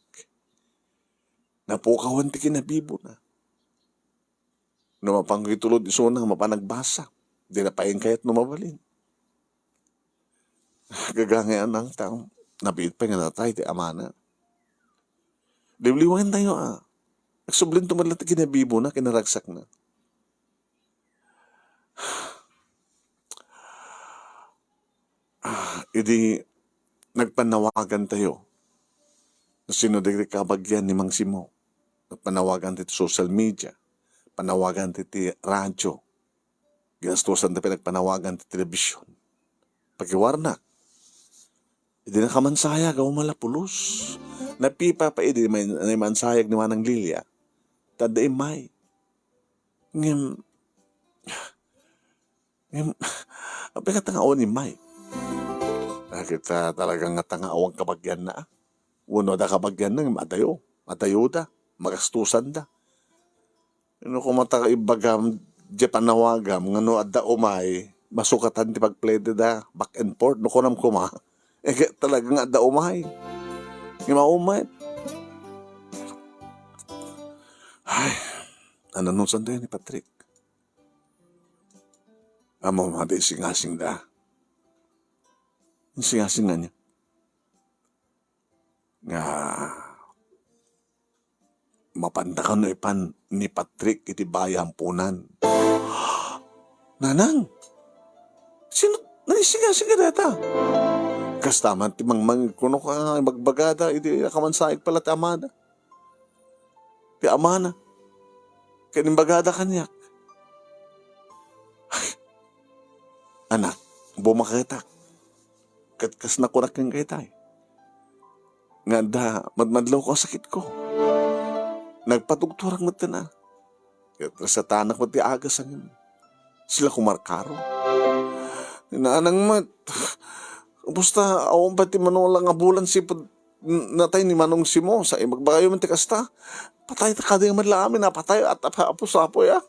Napukawan ti kinabibona. No mapan itulod isuna, mapan nagbasa. Dina pay kayat no mabalin. Gagangay a nangtang, nabiit pay nga natay ti amana. Liwliwentayo, a. Agsublin to met la ti kinabibona, kinaragsakna. Ah, idi nagpannawagantayo, no sino dagiti kabagian ni Mang Simo, nagpannawagan ti social media, pannawagan ti, ti radyo, ginastosanda pay nagpannawagan ti telebision. Pakiwarnak. Idi nakamansayag a umala pulos. Napipa pay idi may, naimansayag ni Manang Lilia. Ta adda immay. Ngem, ngem, apay nga ta nga awan immay? Nakita talaga nga ta nga awan kabagianna, a? Wenno adda kabagianna, ngem adayo. Adayoda. Magastusanda. No koma ta ibagam, di pannawagam, nga no adda umay, masukatan ti pagplededa, back and forth, no kunam koma, eh, talaga nga adda umay. Nga maumay. Ay, ano nung sanday ni Patrick? Ammom a di singasingda. Singasing ania? Nga mapanda kano ipan ni Patrick iti baay a amponan. Nanang, sino naisingasing kadata? Kasta man ti mangmangikuno ka nga ibagbagada iti nakamansaig pala ti amana. Ti amana. Ket imbagada kaniak, "Ay, anak, bumaketak." Ket kas nakunak ken kaytay, nga adda madmadlawko a sakitko. Nagpadugtorak met ten a. Ket resetanak met ti agas a ngem sila kumarkaro. Nanang met, basta awan pay ti manola nga bulan sipud n-, natay ni Manong Simo, sa ibagbagayo man ti kasta, patay ta kadi met la amin a patay at ap-, apo-apoy a.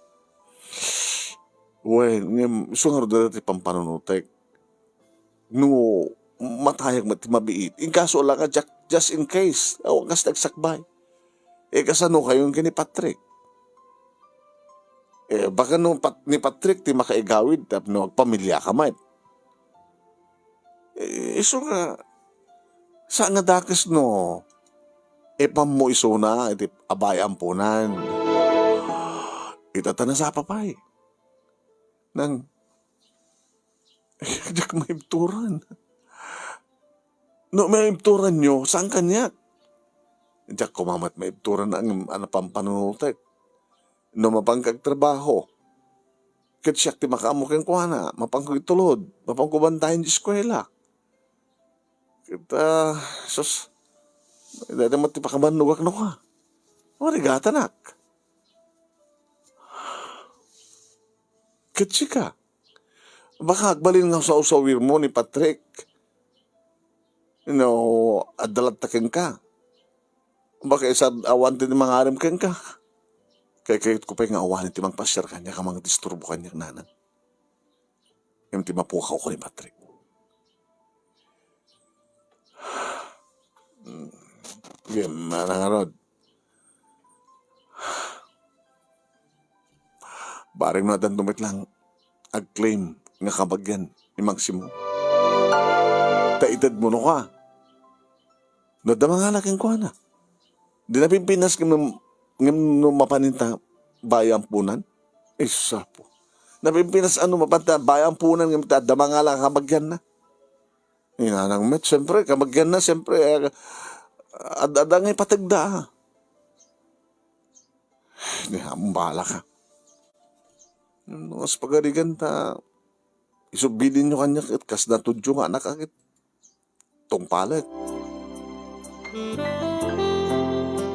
Wen, ngem isu ngarud dayta ti pampanunotek. No matayak met ti mabiit, inkaso la nga jak-, just in case, awan kas ti agsakbay. Eh, kasano kayon ken ni Patrick? Eh, baka no Pat-, ni Patrick ti makaigawid tapno agpamiliaka met. Eh, isu nga, saan nga dakes no ipammo isuna iti baay a amponan. Ita ta nasapa pay. Nang, diak maibturan. No maibturanyo, saan kaniak? Diak koma met maibturan ang, ano, pampanunotek. No mapanka agtrabaho, ket siak ti makaammo kenkuana, mapanko itulod, mapanko bantayan ti eskuela. Ket, ah, sus, dayta met ti pakabannogak no ka. Marigatanak. Ket sika, baka agbalin nga saw-sawirmo ni Patrick. No, adda latta kenka. Baka isad awan ti mangarem kenka. Kay kayatko pay nga awan ti mangpasiar kaniak a mangdisturbo kaniak, nanang. Ngem ti mapukawko ni Patrick. Ngem, nanang ngarud, bareng no addanto met lang agclaim nga kabagian ni Maximo. Ta itedmo no ka. No adda mangala kenkuana. Di napimpinas ngem, ngem no mapan inta baay a amponan? Isapo. Napimpinas a no mapan ta baay a amponan ngem ta adda mangala kabagianna. Inanang met, siyempre, kabagianna, siyempre, eh, ad-, adda nga ipategda, ah. Di, ambalaka. No, as pagarigan ta, isubidinyo kaniak ket kas natudyo nga anak, agit tungpalek.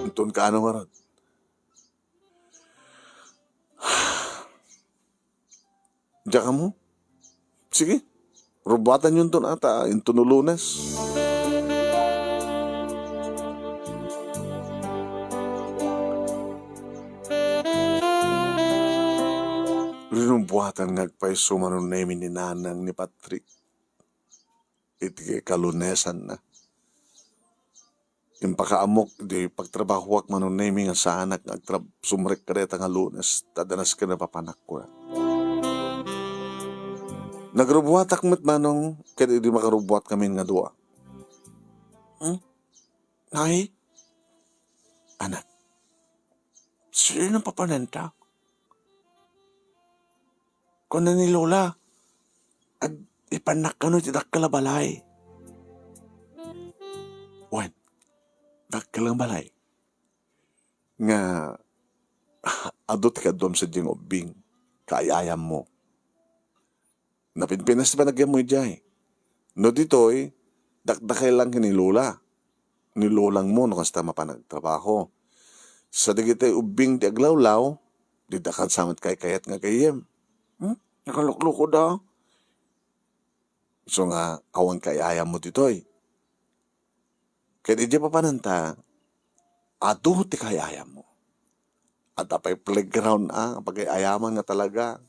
Inton kaano ngarud? Diak ammo. Sige, rubuatanyonton ata inton no Lunes. Rinubuatan nga agpayso Manong Nemi ni nanang ni Patrick iti kalunesanna. Impakaammok iti pagtrabahoak Manong Nemi nga saanak nga agtrab-, sumrek kadayta nga Lunes, ta adda nasken a papanak, kuna. Nagrubuatak met, Manong, ket idi makarubuatkami nga dua. Hmm? Nay? Anak, sino papananta? Kuna ni Lola, ag-, ipannak kano iti dakkel a balay. Wen, dakkel nga balay nga adu ti kaduam sadiay nga ubbing, kaay-ayammo. Napinpinas ti panagyanmo idiay. No ditoy, dakdakkel lang ken ni Lola. Ni lolangmo no kasta mapan agtrabaho. Sa dagiti ubbing ti aglawlaw, dida kasta met kaykayat nga gayyem. Hmm? Nakaluklukoda. So nga, awan kaay-ayammo ditoy. Ket idiay papananta, adu ti kaay-ayammo. Adda pay playground a pagay-ayaman nga talaga.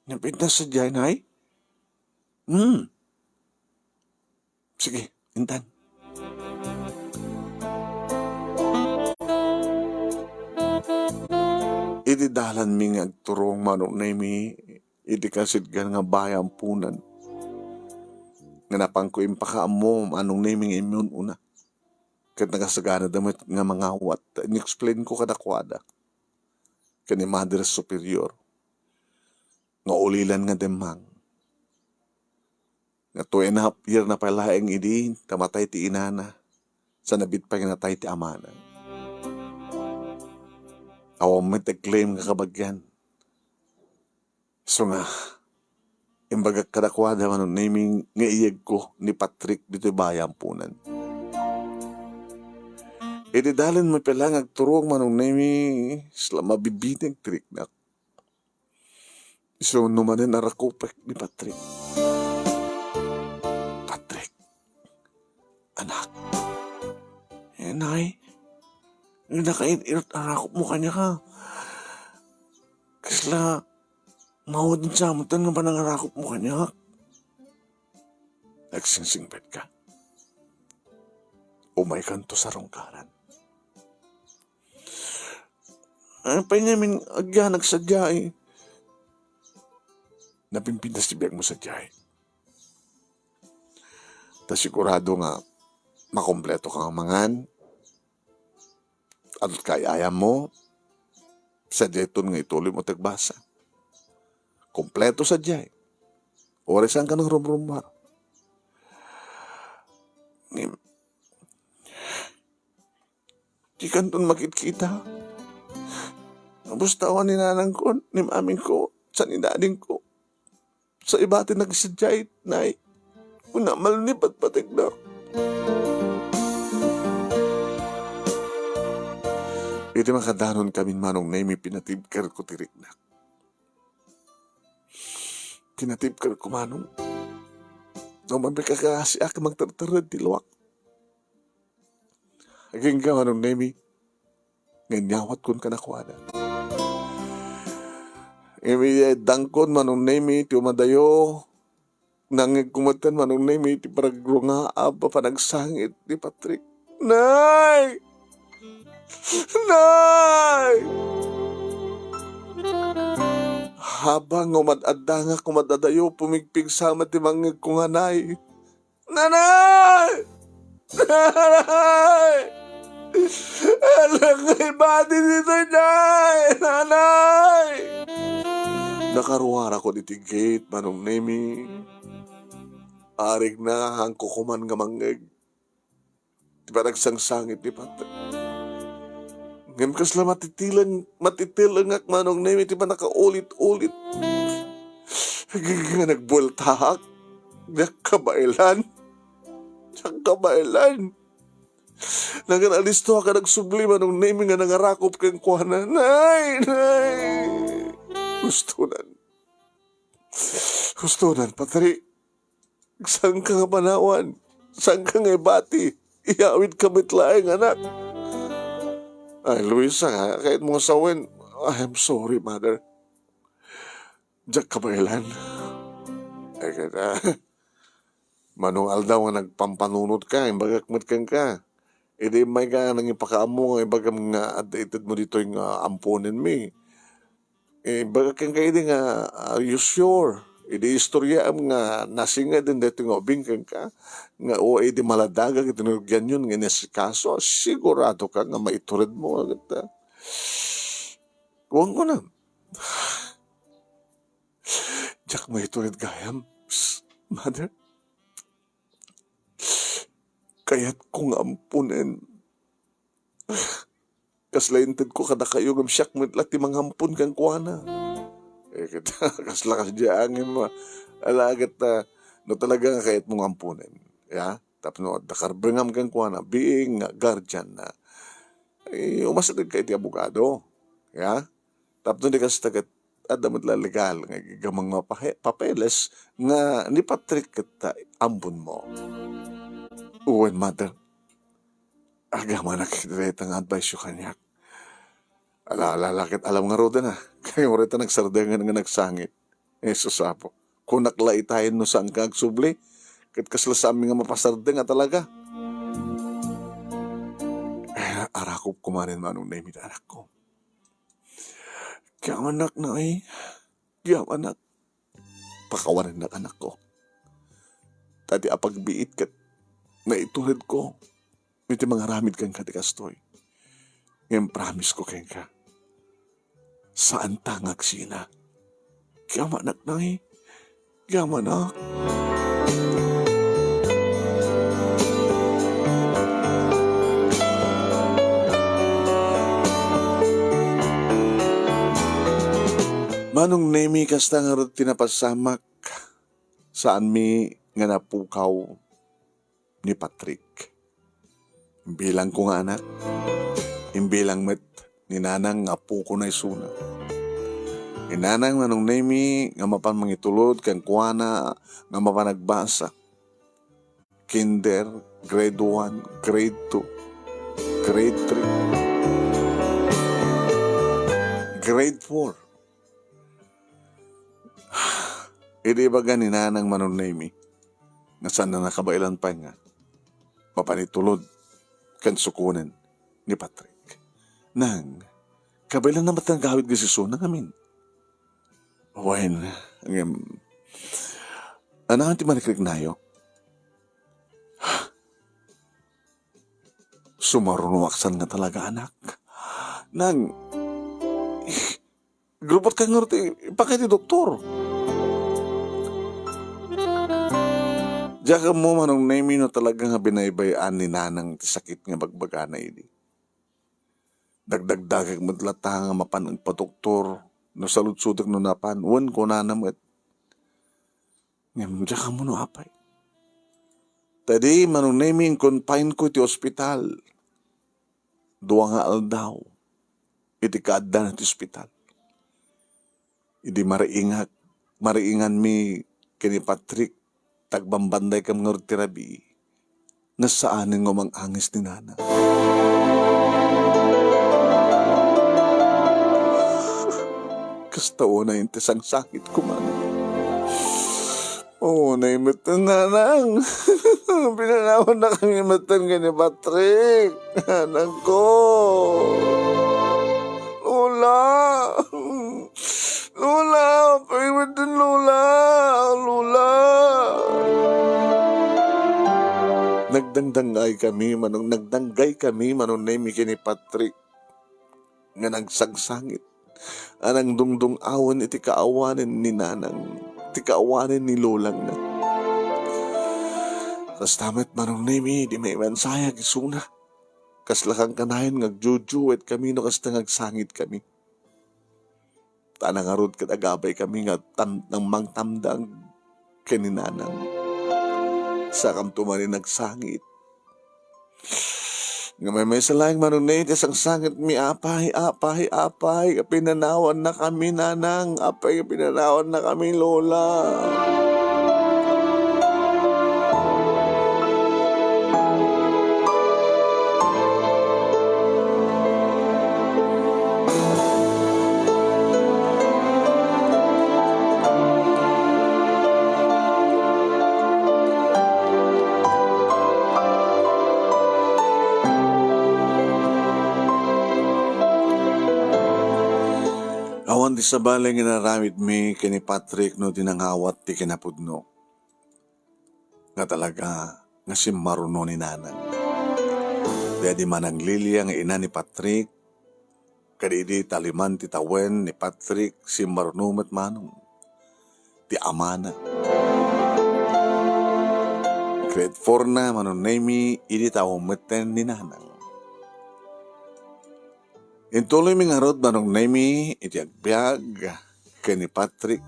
Napintas sadiay, Nay? Hmm. Sige, intan. Iti dalanmi nga agturong Manong Nemi, iti kasidgan nga bayampunan nga napanko impakaammo, Manong Nemi, nga immun-una. Ket nakasaganada met nga mangawat. In-explain ko kadakuada ken ni Mother Superior nga ulilan nga demmang nga two and a half year na pay laeng idi ta matay ti inana, sa nabit pay nga natay ti amana. Awan met ti claim nga kabagian. Isu nga, imbagak kadakuada, Manong Nemi, nga iyegko ni Patrick ditoy bayampunan. Idi dalin met pay laeng agturong, Manong Nemi, isla mabibineg ti riknak. Isu no manen a rakupek ni Patrick. Patrick, anak. Eh, nay, nakain-inat a rakupmo kaniak. Kasla, maudin sa amutan nga panangarakupmo kaniak. Nagsingsingpet ka. Umaykanto sa rungkaran. Ay, pay ngamin agyanag sadiay. Napimpintas ti biagmo sadiay. Ta sigurado nga makompleto ka nga mangan. Adut kay ayam mo, sadiayton nga ituloy mo tagbasa. Kompleto sadiay. Uray saan ka nang rumrumbar. Ngem, di kanton makitkita. Basta awan ni nanangko, ni mamingko, sa ni dadingko. Sa iba ti nagsadiay, nay. Kuna, malni patpategna. Iti makadanon kamin, Manong Nemi, pinatibkerko ti riknak. Pinatibkerko, Manong. No, mabikakasiak, magtertered ti luak. Agingga, Manong Nemi, nga inyawat kon kadakuada. Imi dangkon, Manong Nemi, ti umadayo, nangngegko metten, Manong Nemi, ti paragrungaab a panagsangit ni Patrick. Nay! Nay! Habang nga umad-addangak, umad-adayo, pumigpigsa met ti mangngegko nga nay. Nanay! Nanay! Anak nga ibati ditoy, nay! Nanay! Nakaruarako ditoy gate, Manong Nemi. Arigna, hangkokoman nga mangngeg ti panagsangsangit ni Patrick. Ngem kasla matitileng, matitelengak, Manong Nemi, ti panakaulit-ulit. Agingga nagbueltaak. Diak kabaelan. Diak kabaelan. Nagalistoak a nagsubli, Manong Nemi, nga nangarakop kenkuana. Nay! Nay! Hustonan. Hustonan, Patrick. Saanka nga panawan? Saanka nga ibati? Iyawidka met laeng, anak. Ay, Luisa, kayatmo nga sawen. I am sorry, mother. Diak kabaelan. Ay, kayat, ah, Manong Aldaw nga nagpampanunotka, imbagak met kenka. Idi immayka nangipakaammo nga ibagam nga adda itedmo ditoy nga amponenmi. Eh, imbagak kenka idi nga, "Are you sure?" Idi istoryaam nga nasinged daytoy nga ubing kenka, nga o idi maladagak iti narugianyon nga inasikaso, sigurado ka nga maituredmo, agta. Kuan ko na. Diak maitured gayam, mother. Kayatko nga amponen. Kasla intedko kadakayo ngem siak met la ti mangampon kenkuana. Eh, ket, kasla kasdiay ngem, ah, ala ket, ah, no talaga nga kayatmo nga amponen, ya, tapno adda karbengam kenkuana, being nga guardian na, eh, umasidegka iti abogado, ya. Tapno di kasta ket adda met la legal nga iggamang nga pahe-, papeles nga ni Patrick ket, ah, amponmo. Wen, mother, agamanak iti dayta nga advice-yo kaniak. Ala, ala, ala, ket alam ngaruden a. Kayat mo reta nagsardengen nga nagsangit. Jesus, Apo. Kunak la itayen no saanka agsubli, ket kasla saanmi nga mapasardeng a talaga. Eh, arakop kumanen, Manong Nemi, anakko. Kayamanak, nay. Kayamanak. pakawanennak, anakko. Ta ti apagbiit ket naitulodko iti mangaramid kenka ti kastoy. Ngem promise ko kenka, saanta nga agsina. Kayamanak, Nay. Kayamanak. Manong Nemi, kasta ngarud ti napasamak. Saanmi nga napukaw ni Patrick. Imbilangko nga anak, imbilang met ni Nanang nga apokona isuna. Ni Nanang, Manong Nemi, nga mapan mangitulod kenkuana nga mapan agbasa. Kinder, grade one, grade two, grade three, grade four. Idi ibaga ni Nanang, Manong Nemi, nga saanna nakabaelan pay nga mapan itulod ken sukonen ni Patrick. Nang, kabaelanna met nga agawid nga isuna ngamin. Wen, ngem, ania ti malikriknayo? Sumarunoak san nga talaga, anak. Nang, grupotka ngarud ti ipakay ti doktor. Diak ammo, Manong Nemi, no talaga nga binaybay-an ni Nanang ti sakit nga bagbagana idi. Dagdagdagek met latta nga mapan agpadoktor no saludsodek no napan, wen kunana met. Ngem diak ammo no apay. Ta idi, Manong Nemi, in-confineko iti ospital. Dua nga aldaw iti kaaddan iti ospital. Idi mariingak, mariinganmi ken ni Patrick, ta agbambandaykami ngarud ti rabii, nga saanen nga umang-angis ni Nanang. Kasta unay ti sangsangitko, Manong. Unay met, Nanang. Pinanawannakami met ken ni Patrick, anakko. Lola! Lola! Apay met, Lola! Lola! Nagdangdangaykami, Manong, nagdanggaykami, Manong Nemi, ken ni Patrick nga nagsangsangit a nangdungdung-awen iti kaawanen ni Nanang, ti kaawanen ni Lolangna. Kasta met, Manong Nemi, idi maimansayag isuna, kasla kankanayon nga agjujuetkami no kasta nga agsangitkami. Ta ngarud ket agabaykami nga tam-, nga mangtamdag ken ni Nanang. Sakamto manen agsangit. Nga maymaysa laeng, Manong Nemi, ti sangsangitmi, apay, apay, apay, nga pinanawannakami, Nanang, apay, nga pinanawannakami, Lola. Awan ti sabali nga inaramidmi ken ni Patrick no di nangawat ti kinapudno nga talaga nga simmaruno ni Nanang. Daydi mananglilia nga ina ni Patrick, ket idi taliman ti tawen ni Patrick, simmaruno met, Manong, ti amana. Grade four na, Manong Nemi, idi tawen metten ni Nanang. Intuloymi ngarud, Manong Nemi, iti agbiag ken ni Patrick.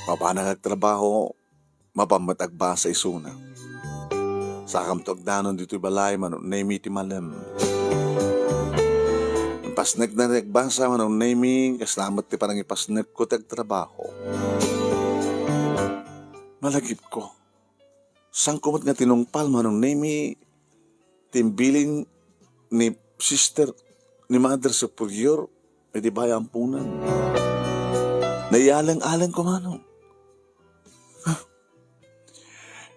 Mapanak agtrabaho, mapan met agbasa isuna. Sakamto agdanon ditoy balay, Manong Nemi, ti malem. Impasnekna ti agbasa, Manong Nemi, kasla met ti panangipasnekko ti agtrabaho. Malagipko. Saanko met nga tinungpal, Manong Nemi, ti imbilin ni Sister, ni Mother Superior iti bayampunan. Naiyaleng-alengko, Manong.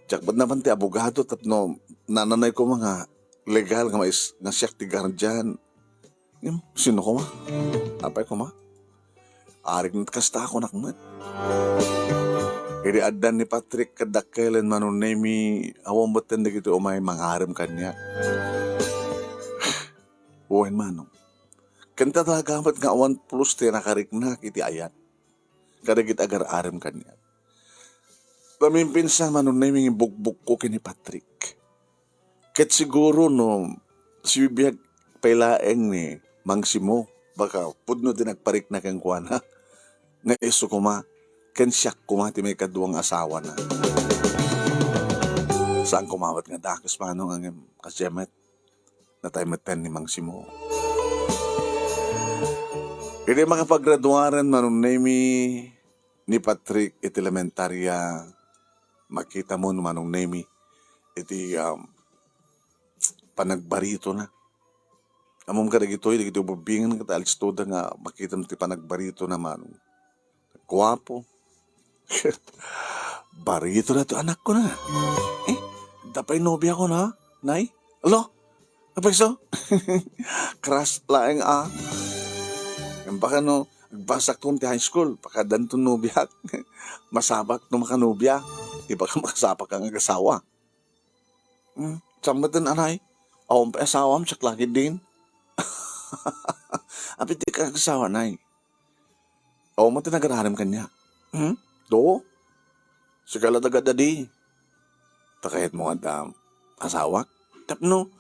Diak met napan ti abogado tapno nananay koma nga legal nga mais-, nga siak ti guardian. Ngem, sino koma? Apay koma? Arik met kasta a kunak met. Idi addan ni Patrick ket dakkelen, Manong Nemy, awan metten dagiti umay mangarem kaniak. Wen, Manong. Ken talaga met nga awan pulos ti nakariknak iti ayat kadagiti agar-arem kaniak. Namimpinsan, Manong Nemy, nga ibugbogko ken ni Patrick. Ket siguro no sibibiag pay laeng ni Mang Simo, baka pudno ti nagparikna kenkuana nga isu koma ken siak koma ti maikadua nga asawana. Saan koma met nga dakes, Manong, ngem kasdiay met, natay metten ni Mang Simo. Idi makapagraduaren, Manong Nemy, ni Patrick iti elementaria, makitam, Manong Nemy, iti, um, panagbaritona. Ammom kadagitoy, dagiti ubbingen ket alistoda nga makitam ti panagbaritona, Manong. Guapo. Baritona ti anakko na. Eh, adda pay nobiakon, Nay? Alo? Apay so? Crush laeng a. Ngem baka no, agbasakton ti high school, baka addanton nobiak. Masapulak no makanobia. Di baka makasapulak nga agasawa. Hmm, saan metten, Nay? Awan pay asawam, siak la ketdin. Apay ti kagasawa, Nay? Awan met ti nagararem kaniak. Hmm? Do? Sika la daga dadi. Ta kayatmo nga adda asawak? Tapno,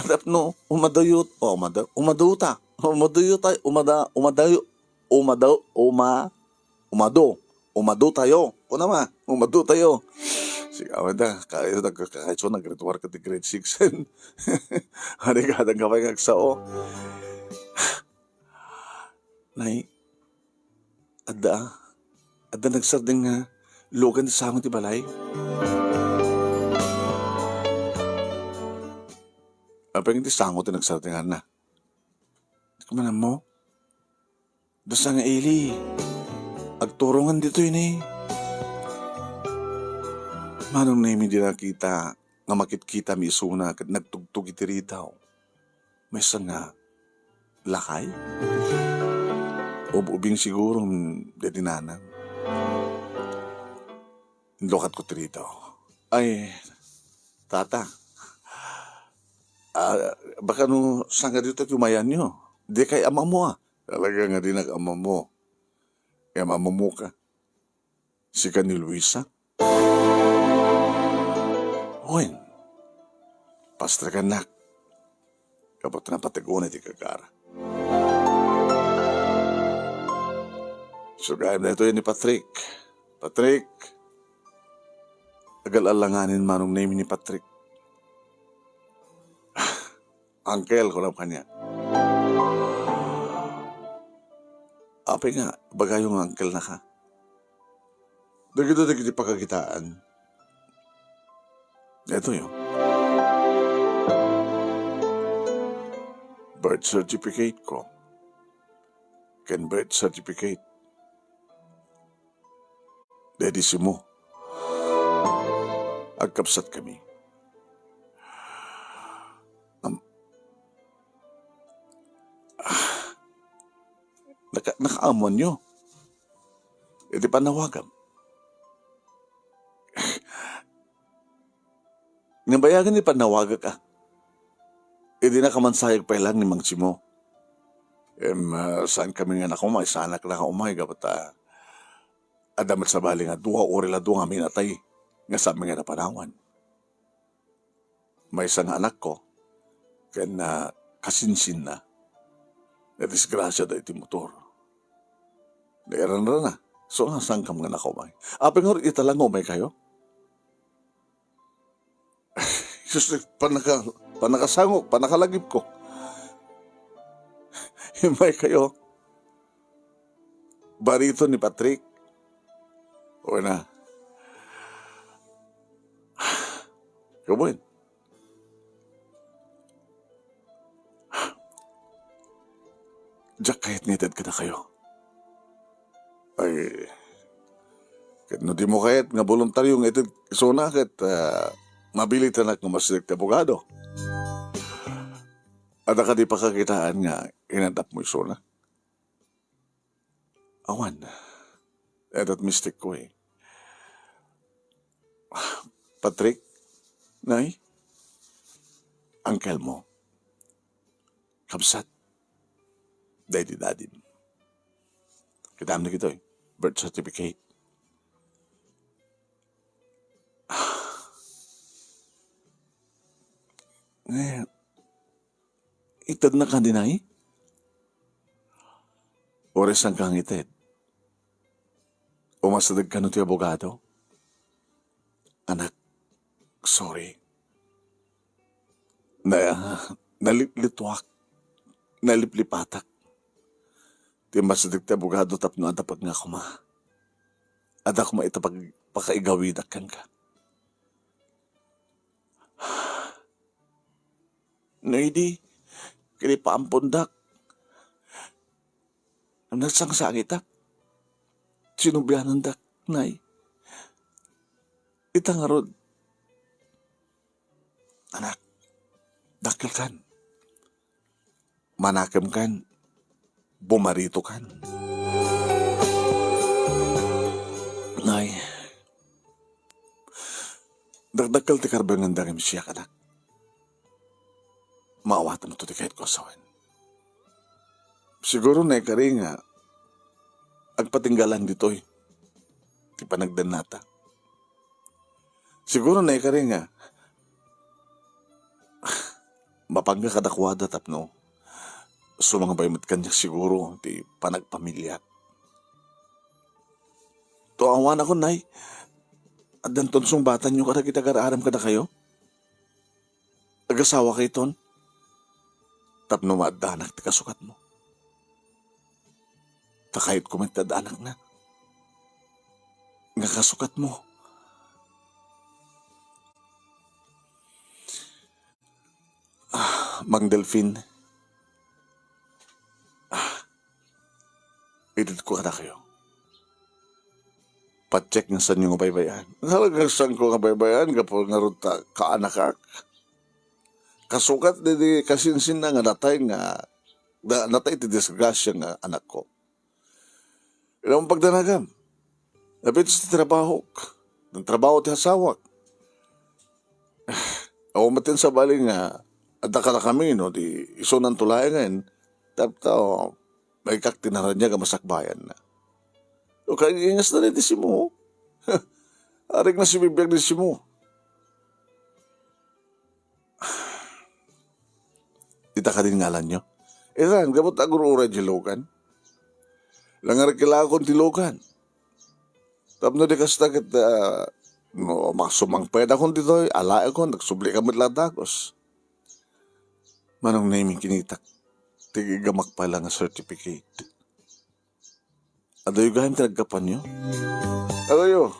tapno, umadayo, o, umada-, umaduta. Umaduyo tay-, umada-, umadayo, umado, uma-, umado. Umadotayo. Kunam a, umadotayo. Sige, awan da, kayo nag-, kayo naggraduar ka ti grade six. Adi ka, adda ka pay nga agsao. Nay, adda, adda nagsardeng nga lugan ti sango ti balay. Apay nga ti sango ti nagsardenganna? Di ko man ammo. Adda sango nga ili. Agturongan ditoy ni. Manong Nemy, idi nakita nga makitkitami isuna ket nagtugtog iti ridaw. Maysa nga lakay? Ub-ubing siguro daydi nanang. Inlukatko ti ridaw. Ay, tata. Ah, baka no saan nga ditoy ti umayanyo? Dikay ammo a. Talaga nga dinak ammo. Ngem ammoka. Sika ni Luisa? Wen, pastrekannak. Gapu ta napateg unay ti gagara. Isu gayam daytoy ni Patrick. Patrick, agal-alanganen, Manong Nemy, ni Patrick. Uncle, kunam kaniak. Apay nga ibagayo nga uncle-naka? Dagitoy dagiti pakakitaan. Daytoy, o. Birth certificate ko. Ken birth certificate daydi Simo. Agkabsatkami. Am-, ah, naka-, nakaammoanyo iti pannawagam. Nabayagen ti pannawagak a. Idi nakamansayeg pay laeng ni Mang Simo. Em, ah, saankami nga nakumay, saanak la nga umay, gapu ta adda met sabali nga dua, uray la dua nga minatay nga saanmi nga napanawan. Maysa nga anakko ken, ah, kasinsinna, nadisgrasiada iti motor. Nairanrana. So, nga saankam nga nakumay? Apay nga ita la nga umaykayo? Sus, panaka-, panakasangok, panakalagipko. Immaykayo. Barito ni Patrick. O na. Kabuin. Diak kayat nga ited kadakayo. Ay, ket no dimo kayat nga boluntario nga ited isuna, ket, ah, mabilitanak nga umasideg ti abogado. Adda kadi pakakitaan nga inadapmo isuna? Awan. Ket mistik ko eh. Patrick, Nay, uncle mo, kabsat, daydi dadim. Kitam dagitoy, birth certificate. Eh, itedna kadi, Nay? Uray saanka nga ited. Umasideg kano ti abogado? Anak, sorry. Na, nalitlituak, naliplipatak. Ti umasideg ti abogado tapno adda pagngakuma. Adda koma ita pag-, pakaigawidak kenka. No idi, kinipaampondak. Nagsangsangitak. Sinobianandak, Nay. Ita ngarud, anak, dakkelkan. Manakemkan. Bumaritokan. Nay, dakdakkel ti karbengen dagim siak, anak. Maawatem to ti kayatko a sawen. Siguro naikari nga agpatinggalan ditoy ti panagdennata. Siguro naikari nga mapangga kadakuada tapno sumangabay met kaniak siguro ti panagpamiliak. To awan ako, Nay, addanton sungbatanyo kadagiti agar-arem kadakayo? Agasawakayton tapno maaddanak ti kasukatmo. Ta kayatko met ti adda anakna nga kasukatmo. Ah, Mang Delfin, ah, itedko kadakayo. Patrick, nga saanyo nga baybay-an. Talaga saanko nga baybay-an, gapu ngarud ta kaanakak. Kasukat daydi kasinsinna nga natay nga, na-, natay ti disgrasya nga anakko. Ilan pagdanagam? Napintas ti trabahok. Nagtrabaho ti asawak. Awan met ti sabali nga adda kadakami no di isunanto laengen. Tapno maikak ti naraniag a masakbayanna. O kaingasna ni ti simo. Arik na si bibiag ni simo. Ita kadin ngalanyo? Itan, gapu ta agur-uray di Logan. Langarkilaakon ti Logan. Tapno di kasta ket, ah, no, masumangpet akon ditoy, alaekon, nagsubli ka met la dagus. Manong Nemi, kinitak ti iggamak pay la nga certificate. Adayo gayam ti naggapuanyo? Adayo.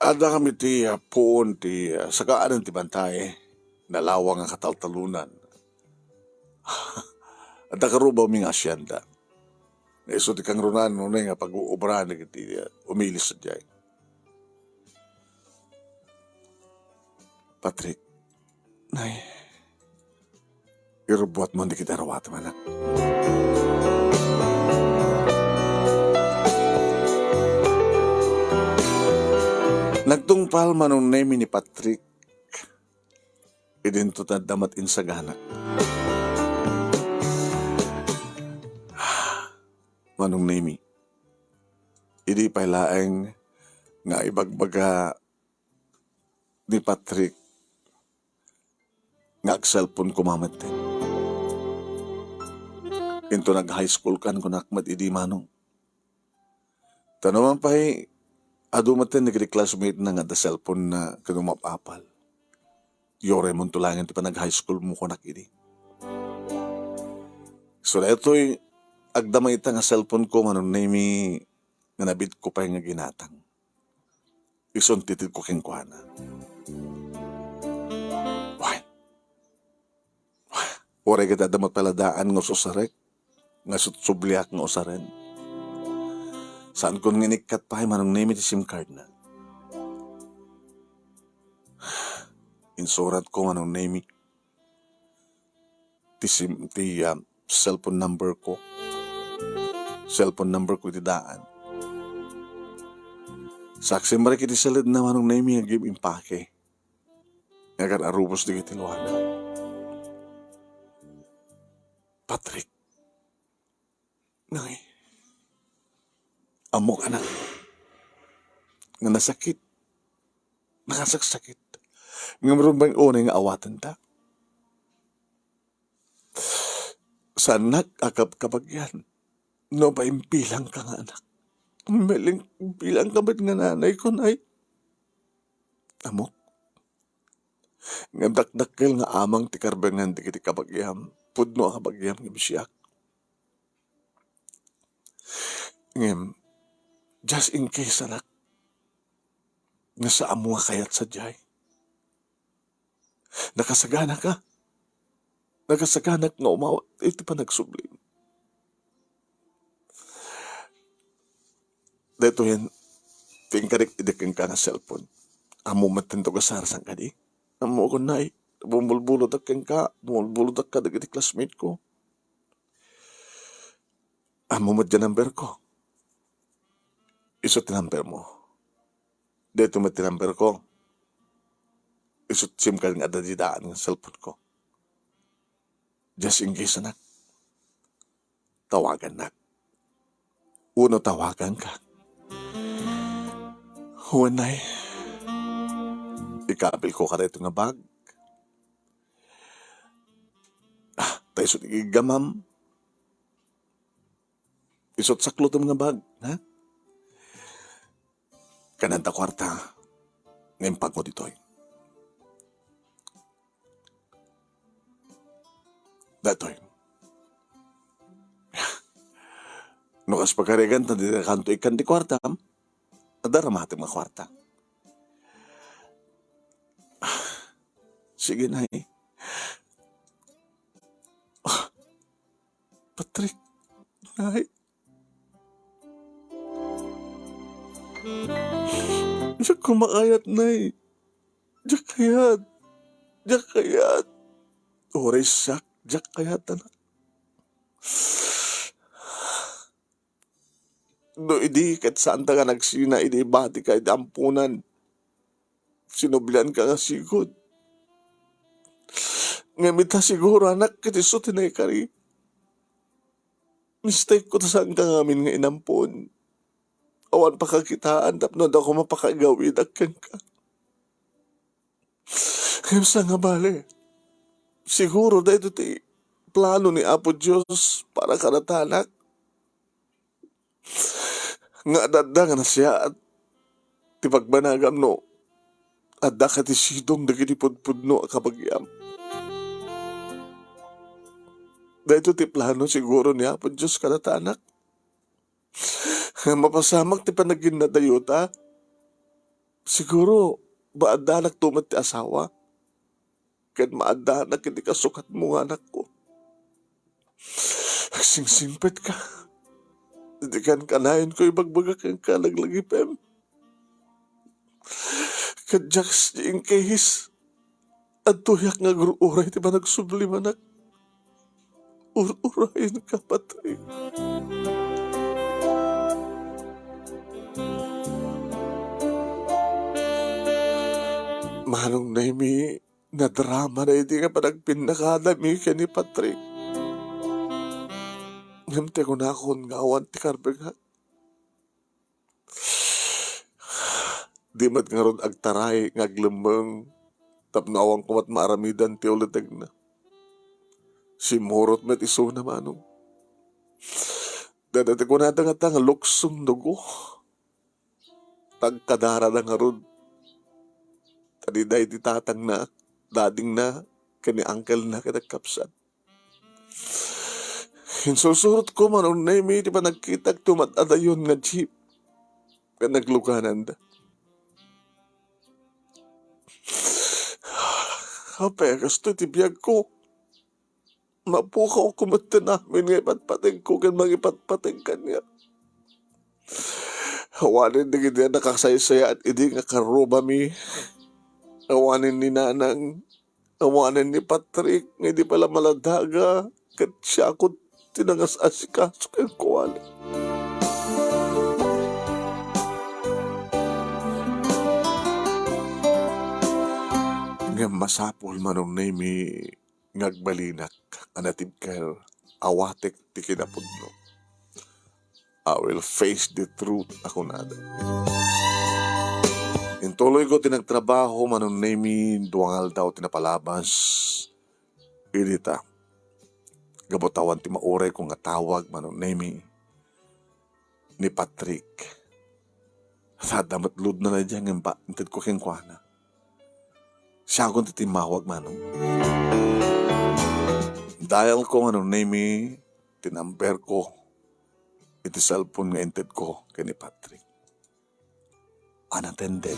Adda kami ti, ah, puon ti, ah, sakaanen ti bantay. Nalawang nga kataltalonan. Adda karubawmi nga asienda. Nga isu ti kangrunan, nunay nga pag-uubrahan dagiti, ah, umilis sadiay. Patrick, Nay, irubbuatmo dagiti aruatem, anak. Nagtungpal Manong Nemi ni Patrick. Idinto ti adda met insagana. Manong Nemi, idi pay laeng nga ibagbaga ni Patrick nga ag-cellphone koma metten. Into nag-high school kan kunak met idi, Manong. Ta no man pay, adu metten dagiti classmate na nga adda cellphone na ken umap-apal. Uray monto laengen ti panag-high school mo kunak idi. So, daytoy, agdama ita nga cellphone ko, Manong Nemi, nga nabitko pay nga ginatang. Isun ti itedko kenkuana. Wen. Uray ket adda met pay la daan nga ususarek, nga sutsubliak nga usaren. Saankon nga inikkat pay Manong Nemi ti SIM card na. Insuratko Manong Nemi ti SIM, ti, ah, cellphone number ko. cellphone number ko iti daan. Saksem met iti saledna, Manong Nemy, agim impake. Nga kan arubos dagiti luana. Patrick, Nay, ammok, anak, nga nasakit, nakasaksakit. Ngem rumbeng unay nga awatenta. Saannak a kabkabagian no paimbilangka nga anak. Mailing-, imbilangka met nga nanayko, Nay. Ammok. Ngem dakdakkel nga amang ti karbengan dagiti kabagiam, pudno a kabagiam ngem siak. Ngem, just in case, anak, nga saanmo nga kayat sadiay. Nakasaganaka. Nakasaganak nga umawat iti panagsublim. Daytoyen ti inkarik idi kenka nga cellphone. Ammo met ti nagasarasang kadi. Ammok, Nay, bumulbulodak kenka, bumulbulodak kadagiti classmate ko. Ammo met ti number ko. Isu ti number mo. Daytoy met ti number ko. Isu ti SIM card nga adda didaan nga cellphone ko. Just in case, anak, tawagannak. Wenno tawaganka. Wen, Nay, ikabilko kadaytoy nga bag. Ah, ta isu ti iggamam. Isu ti saklotem nga bag, ha? Kananta kuarta nga impagmo ditoy. Daytoy. No kas pagarigan, ta dika kanto ikkan ti kuartam, adda ramatem nga kuarta. Sige, Nay. Ah, Patrick, Nay. Diak makayat, Nay. Diak kayat. Diak kayat. Uray siak, diak kayat, anak. No idi ket saanta nga nagsina idi ibatika iti amponan, sinublianka nga sigud. Ngem ita siguro, anak, ket isu ti naikari. Mistekko ta saanka ngamin nga inampon. Awan pakakitaan tapno adda koma pakaigawidak kenka. Ngem sangabali, siguro daytoy ti plano ni Apo Dios para kadatanak. Nga adda nga nasiaat ti pagbanagam no adda ket ti sidong dagiti pudpudno a kabagiam. Daytoy ti plano siguro ni Apo Dios kadatanak. Mapasamak ti panaginnadayota. Siguro, maaddanak to met ti asawa. Ken maaddanak iti kasukatmo nga anakko. Agsingsingpetka. Dikan kanayonko ibagbaga kenka laglagipem. Ket just in case, adtoyak nga agur-uray ti panagsublim, anak. Ur-urayenka, Patrick. Manong Nemy, nadrama daydi nga panagpinnakadami ken ni Patrick. Ngem ti kunakon nga awan ti karbengak. Di met ngarud agtaray nga aglemmeng tapno awan koma met maaramidan ti ulitegna. Simmurot met isuna, manong. Dayta ti kunada ngata nga luksong dugo. Tagkadarada ngarud. Ta daydi tatangna, dadingna, ken ni uncle-na ket agkapsat. Insursurotko, Manong Nemy, ti panagkitak ti umad-adayon nga jeep ken naglugananda. Apay, kastoy ti biagko. Mapukawko met ti namin nga ipatpategko ken mangipatpateg kaniak. Awanen dagiti a nakasaysayaat idi nga karrubami. Awanen ni Nanang, awanen ni Patrick nga idi pay la maladaga ket siakon ti nangas-asikaso kenkuana. Ngem masapul, Manong Nemy, nga agbalinak a natibker, awatek ti kinapudno. "I will face the truth," a kunada. Intuloyko ti nagtrabaho, Manong Nemy, dua nga aldaw ti napalabas. Idi ta, gapu ta awan ti maurayko nga tawag, Manong Nemy, ni Patrick. Adda met load na daydiay nga imba-, intedko kenkuana. Siakon ti timmawag, Manong. Dial ko, Manong Nemy, ti number ko iti cellphone nga intedko ken ni Patrick. Unattended.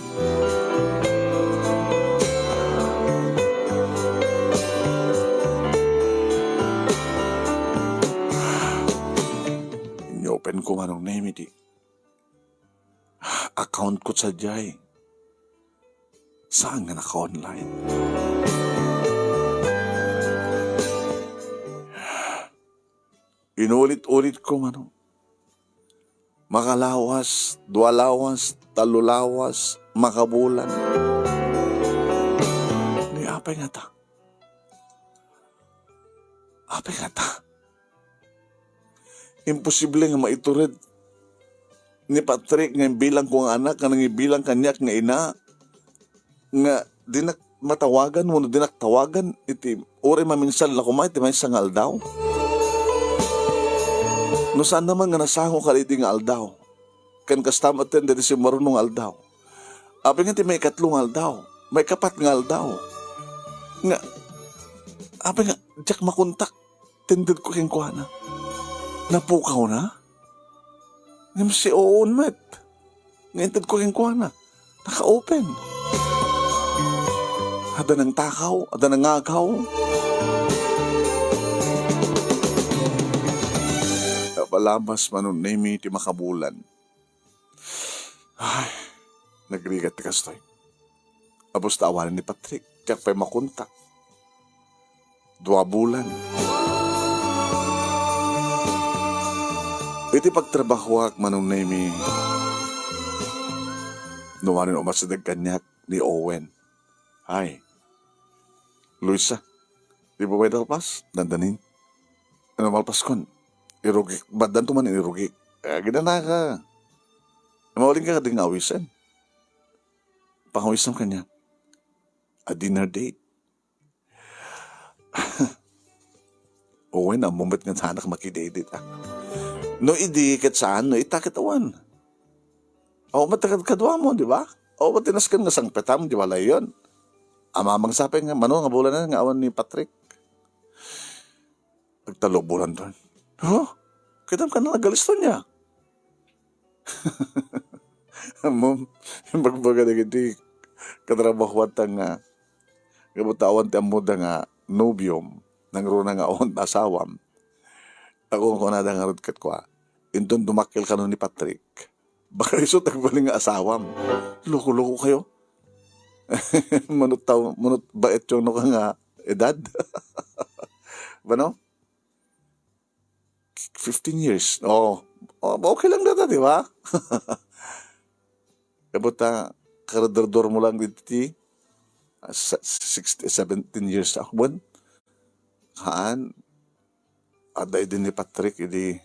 Inopen ko, Manong Nemy, ti account ko sadiay. Saan nga naka-online? Inulit-ulit ko, Manong. Makalawas, dua lawas, tallo lawas, makabulan. Ni apay ngata? Apay ngata? Imposible nga maitured ni Patrick nga imbilang ko nga anak, nga nangibilang kaniak nga ina, nga dinak matawagan wenno dinak tawagan iti uray maminsan la koma iti maysa nga aldaw. No saan naman nga nasango kadaydi nga aldaw, ken kasta met daydi simmaruno nga aldaw, apay nga ti maikatlo nga aldaw, maikapat nga aldaw, nga apay nga diak makontak? Tinded ko kenkuana. Napukaw na? Ngem si oon met. Nga inted ko kenkuana. Naka-open. Adda nangtakaw, adda nangagaw. Napalabas, Manong Nemy, ti makabulan. Ay, nagrigat ti kastoy. Apos ta awanen ni Patrick, diak pay makontak. Dua bulan. Iti pagtrabahoak, Manong Nemy, numanen umasideg kaniak ni Owen. Ay, Luisa, di ba may dalpas? Dandanin. Ano malpas kon? Irugik. Baddan to man irugik. Eh, ginanaka. Mauling ka kading awisen. Pangawisam kaniak. A dinner date. Owen, ammom met nga saanak makidedit, ah. No idi, ket saan, no ita, ket awan. Awan met kadkaduam, di ba? Awan met tinasken nga sangpetam, di ba, layon? Amamang sapay nga, mano nga bulan nga awan ni Patrick? Agtallo bulan ton. Huh? Kitam ka na nagalisto niya. Ammom, imbagbaga dagiti katrabahoanta nga, gapu ta awan ti ammoda nga nobiom, nangruna nga awan asawam. Ako, kunada ngarud ket kua, inton dumakkel kano ni Patrick, baka isu ti agbalin nga asawam. Loko-loko kayo. Manot tao, manot baet yung no ka nga edad. Bano? Fifteen years. Oh, oh, okay lang data, di ba? Gapu ta, karadurdor mo lang diti, ah, sa-, sixteen, seventeen years ako, bon? Haan, adda idi ni Patrick, idi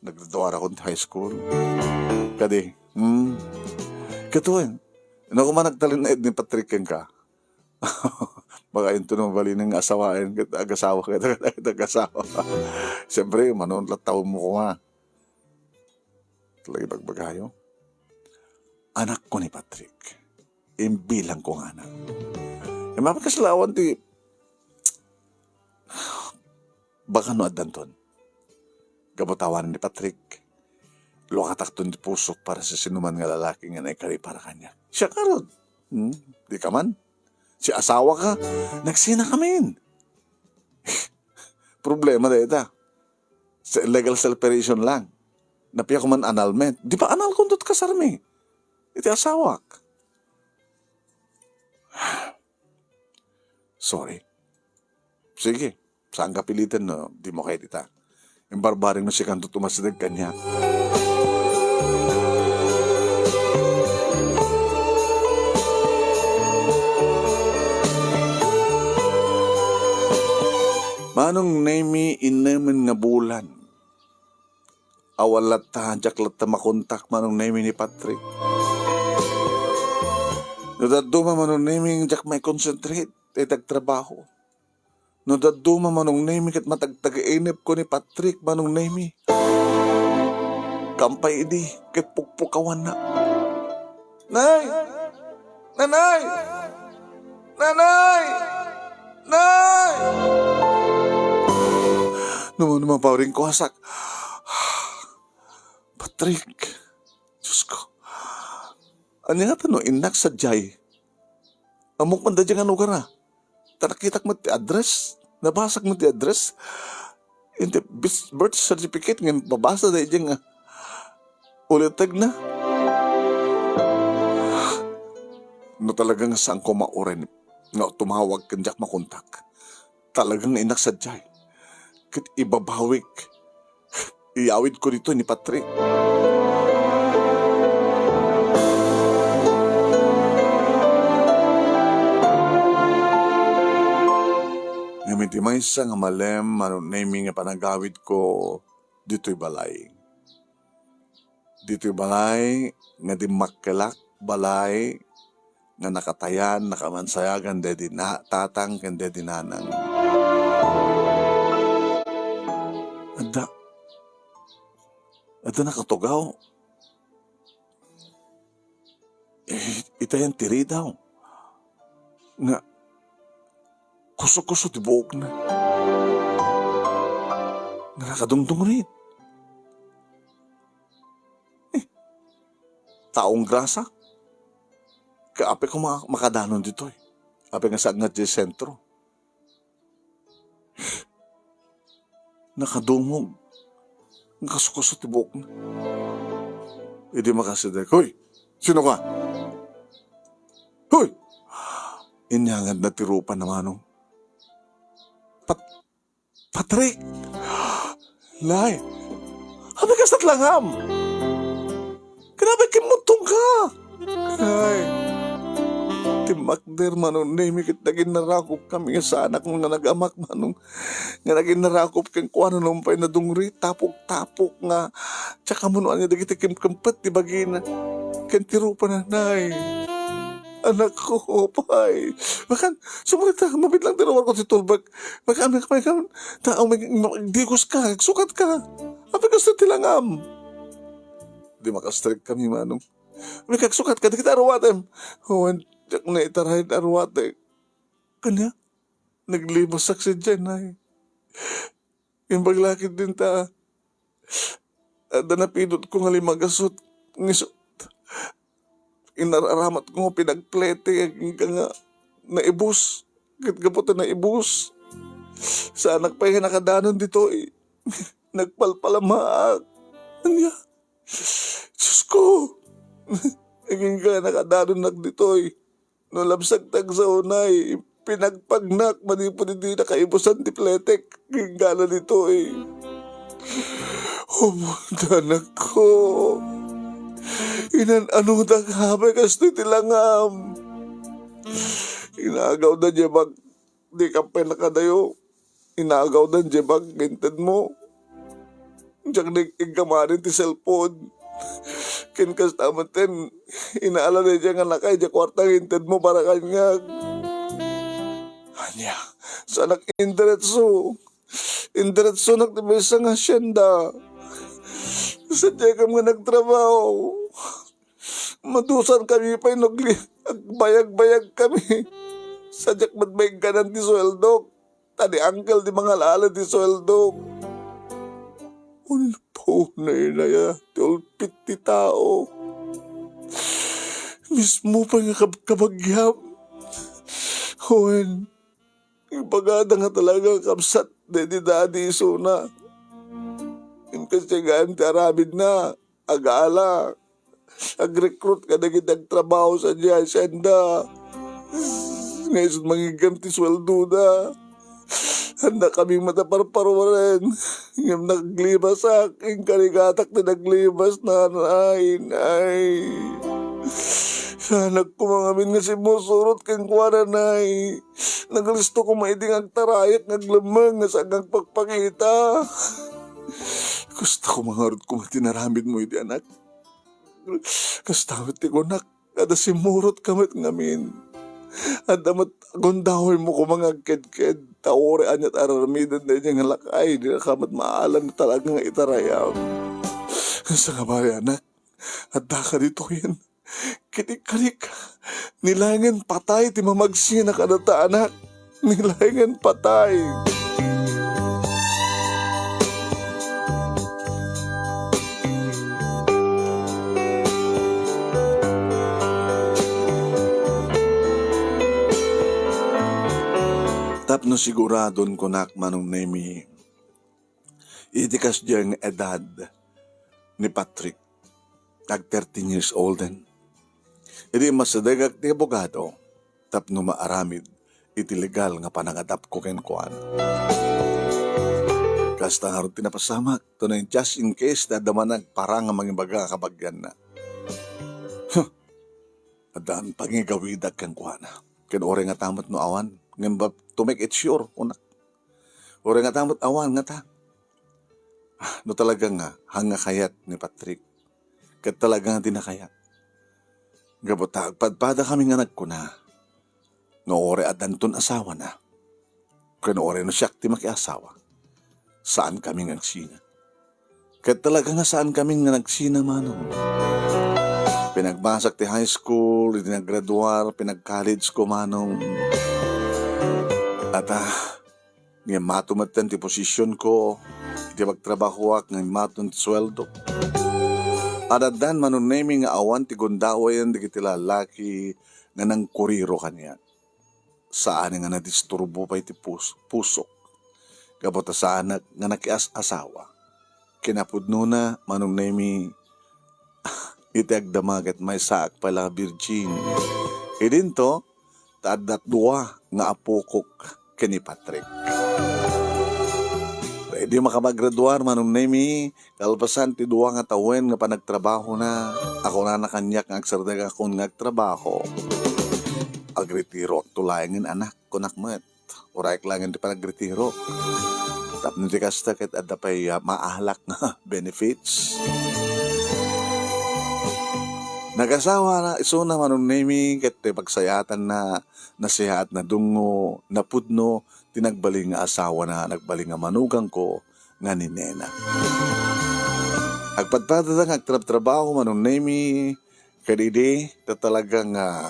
naggraduar ako ti high school. Kadi, hmm, katuan, naku man nagtalinaed ni Patrick kenka. Baka inton mabalin nga asawaen ket agasawa ket, ket agasawa. Siyempre, manon la taon mo kuma. Talaga ibagbagayo. Anak ko ni Patrick. Imbilang ko nga anak. E, mapakaslawan ti, baka no addanton. Gapu ta awanen ni Patrick, luakatakton ti pusok para sa sinuman nga lalaki nga naikari para kaniak. Siak ngarud. Hmm? Di ka man? Si asawa ka, nagsina kamin. Problema dayta. Sa illegal separation lang. Napia ko man annulment. Di ba anal kontot kasarmi? Iti asawak. Sorry. Sige, saan ka pilitan no di mo kayat ita. Imbarbareng no sikanto ti umasideg kaniak. Manong Nemi, innemen nga bulan. Awan latta, diak latta makontak, Manong Nemi, ni Patrick. No dadduma, Manong Nemi, diak mai-concentrate iti agtrabaho. No dadduma, Manong Nemi, ket matagtagainepko ni Patrick, Manong Nemi. Kampay idi ket pukpukawanna. Nay! Nanay! Nanay! Nay! Numa-, numa-, pauring kuasak. Patrick, Diyos ko. Ania ngata no innak sadiay? Ammok man daydiay nga lugar, a. Ta nakitak met ti address. Nabasak met ti address. Iti bis-, birth certificate nga mabasa daydiay nga ulitegna. No talaga nga saanko mauray nga tumawag ken diak makontak, talaga nga innak sadiay. Ket ibabawik. Iyawidko ditoy ni Patrick. Ngem iti maysa nga malem, Manong Nemi, nga panagawidko ditoy balay. Ditoy balay nga dimmakkelak, balay nga nakatayan, nakamansayagan daydi na-, tatang ken daydi nanang. Adda, adda nakatugaw. Eh, itayan ti ridaw. Nga, kuso-kuso ti buokna. Nga nakadungdungrit. Eh, taong grasa. Ka apay ko ma-, makadanon ditoy. Apay nga saan nga di sentro. Nakadungog. Nakakuso ti buokna. Idi makasideg, "Hoy! Sino ka?" "Hoy!" Inyangad na ti rupa na manong. Pat-, Patrick! Nay! Apay kasta ti langam? Grabe, kimmuttong ka! Ay, timmakder, Manong Nemi, ket naginnarakop kami nga saanak nga nagamak, Manong, nga naginarakop kenkuana nupay nadungri, tapok-tapok nga, tsaka mano ania dagiti kimkempet ti bagina ken ti rupana, nay. Anakko, apay. Bakan, sumurita, mabit lang ti ruar ko ti tulbek. Bakan, bakan, bakan, ta, may, may, digos ka, sukat ka. Apay kasta ti langam? Di makastrek kami, Manong. May kagsukat ka, dagiti aruatem. Wen, diak naitaray ti aruatek. Kanya, naglimasak sadiay, nay. Imbag lakit din ta, adda napidotko nga limagasut. Ngisut, inararamatko nga pinagplete, agingga nga naibus. Ket gapu ta naibus, saanak pay nga nakadanon ditoy. Nagpalpalamaak. Ania? Diyos ko! Agingga nakadanon nak ditoy. No labsag ti agsao, nay, pinagpagnak manipud idi nakaibusan ti pletek. Agingga ditoy. Umulda, anakko. Inan-anoda ka, apay kastoy ti langam. Inagawda diay bag-, di ka pay nakadayo. Inagawdan diay bag nga intedmo. Diak nagingga manen ti cellphone. Ken kasta metten, inaalada diay nga nakay diay kuarta nga intedmo para kaniak. Ania, saanak indiretso. Indiretsonak ti maysa nga hacienda. Sadiay kami nga nagtrabaho. Madusan kami pay no agli-, agbayag-bayag kami. Sadiak met maingganan ti sueldok. Ta ni Uncle ti mangal-ala ti sueldok. Unay, unay, nay, a, ti ulpit ti tao. Mismo pay nga kab-, kabagiam. Wen, ibagada nga talaga kabsat daydi daddy isuna. Inkasiagaen ti aramidna. Agala, agrecruit kadagiti agtrabaho sadiay hacienda. Nga isut' mangiggem ti sueldoda. Adda kami met a parparuaren, ngem naglibasak, inkarigatak ti naglibas, nanay, nay. Saanak koma ngamin nga simmusurot kenkuana, nay. Nagalisto koma idi nga agtarayak nga aglemmeng nga saan nga agpakpakita. Gusto ko mangarod koma ti naramidmo idi, anak. Kasta met ti kunak, adda simmurot ka met ngamin. Adda met gundawaymo koma nga agkedked, ta uray aniat aramiden daydiay nga lakay, dina ka met maalam talaga nga itarayam. Sangabali, anak, adda ka ditoyen. Kinikkarik, ni laengen patay ti mamagsina kadata, anak. Ni laengen patay. Tapno siguradon, kunak, Manong Nemi, iti kasdiay nga edad ni Patrick, ag thirteen years olden, idi masidegak ti abogado tapno maaramid iti legal nga panangadapko kenkuana. Kasta ngarud ti napasamak, ta no just in case ta adda man nagparang nga mangibaga a kabagianna. Huh! Addan pangigawidak kenkuana. Ken uray ngata met no awan, ngem ba, to make it sure, kunak. Uray ngata met awan ngata. Ah, no talaga nga, haan nga kayat ni Patrick. Ket talaga nga dina kayat. Gapu ta agpadpada kami nga nagkuna nga uray addanton asawana, ken uray no siak ti makiasawa, saan kami nga agsina. Ket talaga nga saan kami nga nagsina, Manong. Pinagbasak ti high school, idi naggraduar, pinag-college ko, Manong. At, ah, ngem mato metten ti posisyon ko, iti pagtrabahoak, ngem maton ti sueldo. Addan, Manong Nemi, nga awan ti gundawayen dagiti lalaki nga nangkuriro kaniak. Saan nga nadisturbo pay ti pus-, pusok. Gapu ta saanak nga nakias-asawa. Kinapudnona, Manong Nemi, iti agdama ket maysaak pay la a virgin. Idinto, ta adda dua nga apokok ken ni Patrick. Idi makapaggraduar, Manong Nemi, kalpasan ti dua nga tawen nga panagtrabahona, a kunana kaniak nga agsardengakon nga agtrabaho. Agretiroakto laengen, anak, kunak met. Urayek laengen ti panagretiro. Tapno ti kasta ket adda pay, ah, maalak nga benefits. Nagasawa na isuna, Manong Nemi, ket ti pagsayaatanna, nasiaat, nadungngo, napudno ti nagbalin nga asawana, nagbalin nga manugangko nga ni Nena. Agpadpadata nga agtrabtrabaho, Manong Nemi, ket idi ta talaga nga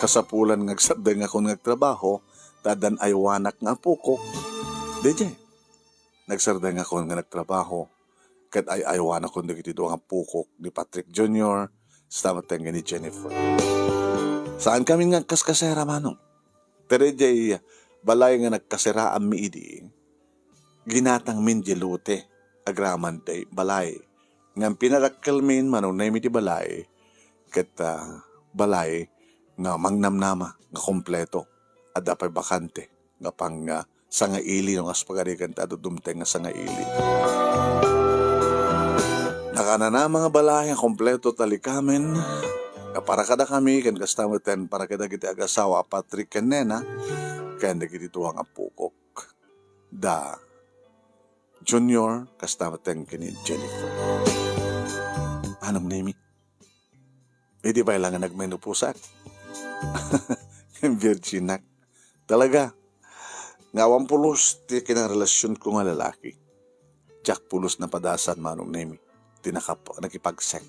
kasapulan nga agsardengakon nga agtrabaho, ta addan aywanak nga apokok. Daydiay, nagsardengakon nga nagtrabaho, ket ay-aywanakon dagiti dua nga apokok ni Patrick Junior, kasta met ken ni Jennifer. Saan kami nga agkaskasera, Manong. Ta daydiay balay nga nagkaseraanmi idi, ginatangmin di lote agraman ti balay. Ngem pinadakkelmin, Manong Nemi, ti balay, ket, ah, balay nga mangnamnama nga kompleto. Adda pay bakante nga pang, ah, sangaili, no, kas pagarigan ti adudumteng nga sangaili. Nakananama nga balay nga kompleto talikamen nga para kadakami ken kasta metten para kadagiti agasawa a Patrick ken Nena ken dagiti dua nga pukok da Junior, kasta metten ken ni Jennifer. Manong Nemi, idi pay la nga nagmenoposak, virginak. Talaga, nga awan pulos ti kinarelasionko nga lalaki. Diak pulos napadasan, Manong Nemi, ti nakap-, nakipag-sex.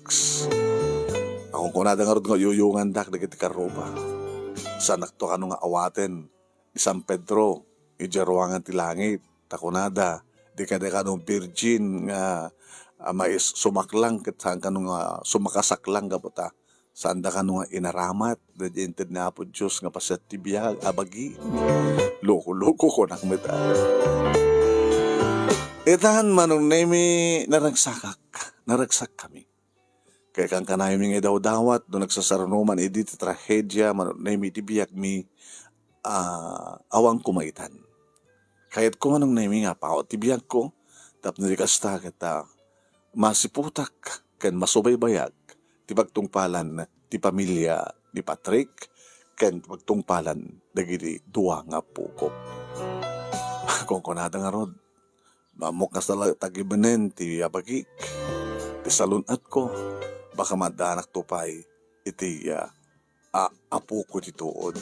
Kunkunada ngarud nga uyuyongandak dagiti karruba. Saanakto kano nga awaten ni San Pedro idiay ruangan ti langit. Ta kunada, di kadi kano virgin nga, ah, mais-, sumaklang ket saan kano nga sumakasaklang gapu ta saanda kano nga inaramat daydiay inted ni Apo Dios nga paset ti biag a bagi. Loko-loko, kunak met, ah. Itan, Manong Nemi, naragsakak. Naragsakkami. Ket kankanaymi nga idawdawat no nagsasaruno man idi ti trahedia, Manong Nemi, ti biagmi, ah, awan koma itan. Kayatko, Manong Nemi, nga apaw ti biagko, tapno di kasta ket, ah, masiputak ken masubaybayag ti pagtungpalan ti pamilia ni Patrick ken ti pagtungpalan dagiti dua nga appoko. Kunkunada ngarud, no ammok nga sala tagibenen ti abagik, ti salun-atko, baka maaddanakto pay iti, ah, a-, apoko ti tuod.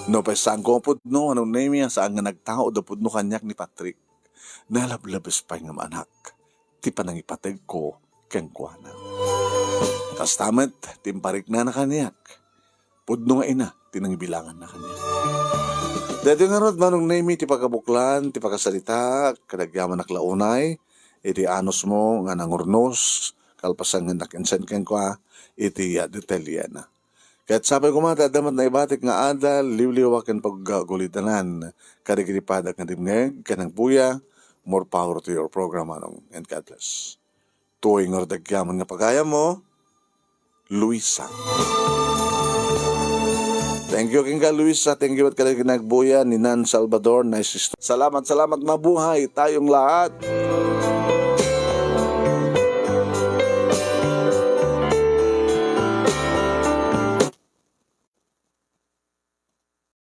No pay saanko a pudno, Manong Nemi, a saan nga nagtaud a pudno kaniak ni Patrick, nalablabes pay nga maanak ti panangipategko kenkuana. Kasta met ti impariknana kaniak, pudno nga ina ti nangibilanganna kaniak. Daytoy ngarud, Manong Nemi, ti pagabuklan ti pakasaritaak kadagiti amanak la unay iti anusmo nga nangurnos, kalpasan nga nakinsen kenka iti, ah, detalyena. Ket sapay koma ta adda met naibatik nga adal, liwliwa ken paggulidanan kadagiti padak nga dimngeg ken agbuya. More power to your program, Manong, and God bless. Tuoy ngarud ti agyaman nga pagayammo, Luisa. Thank you kenka, Luisa. Thank you met kadagiti nagbuya ni Nan Salvador. Nice story. Salamat, salamat, mabuhay tayong lahat.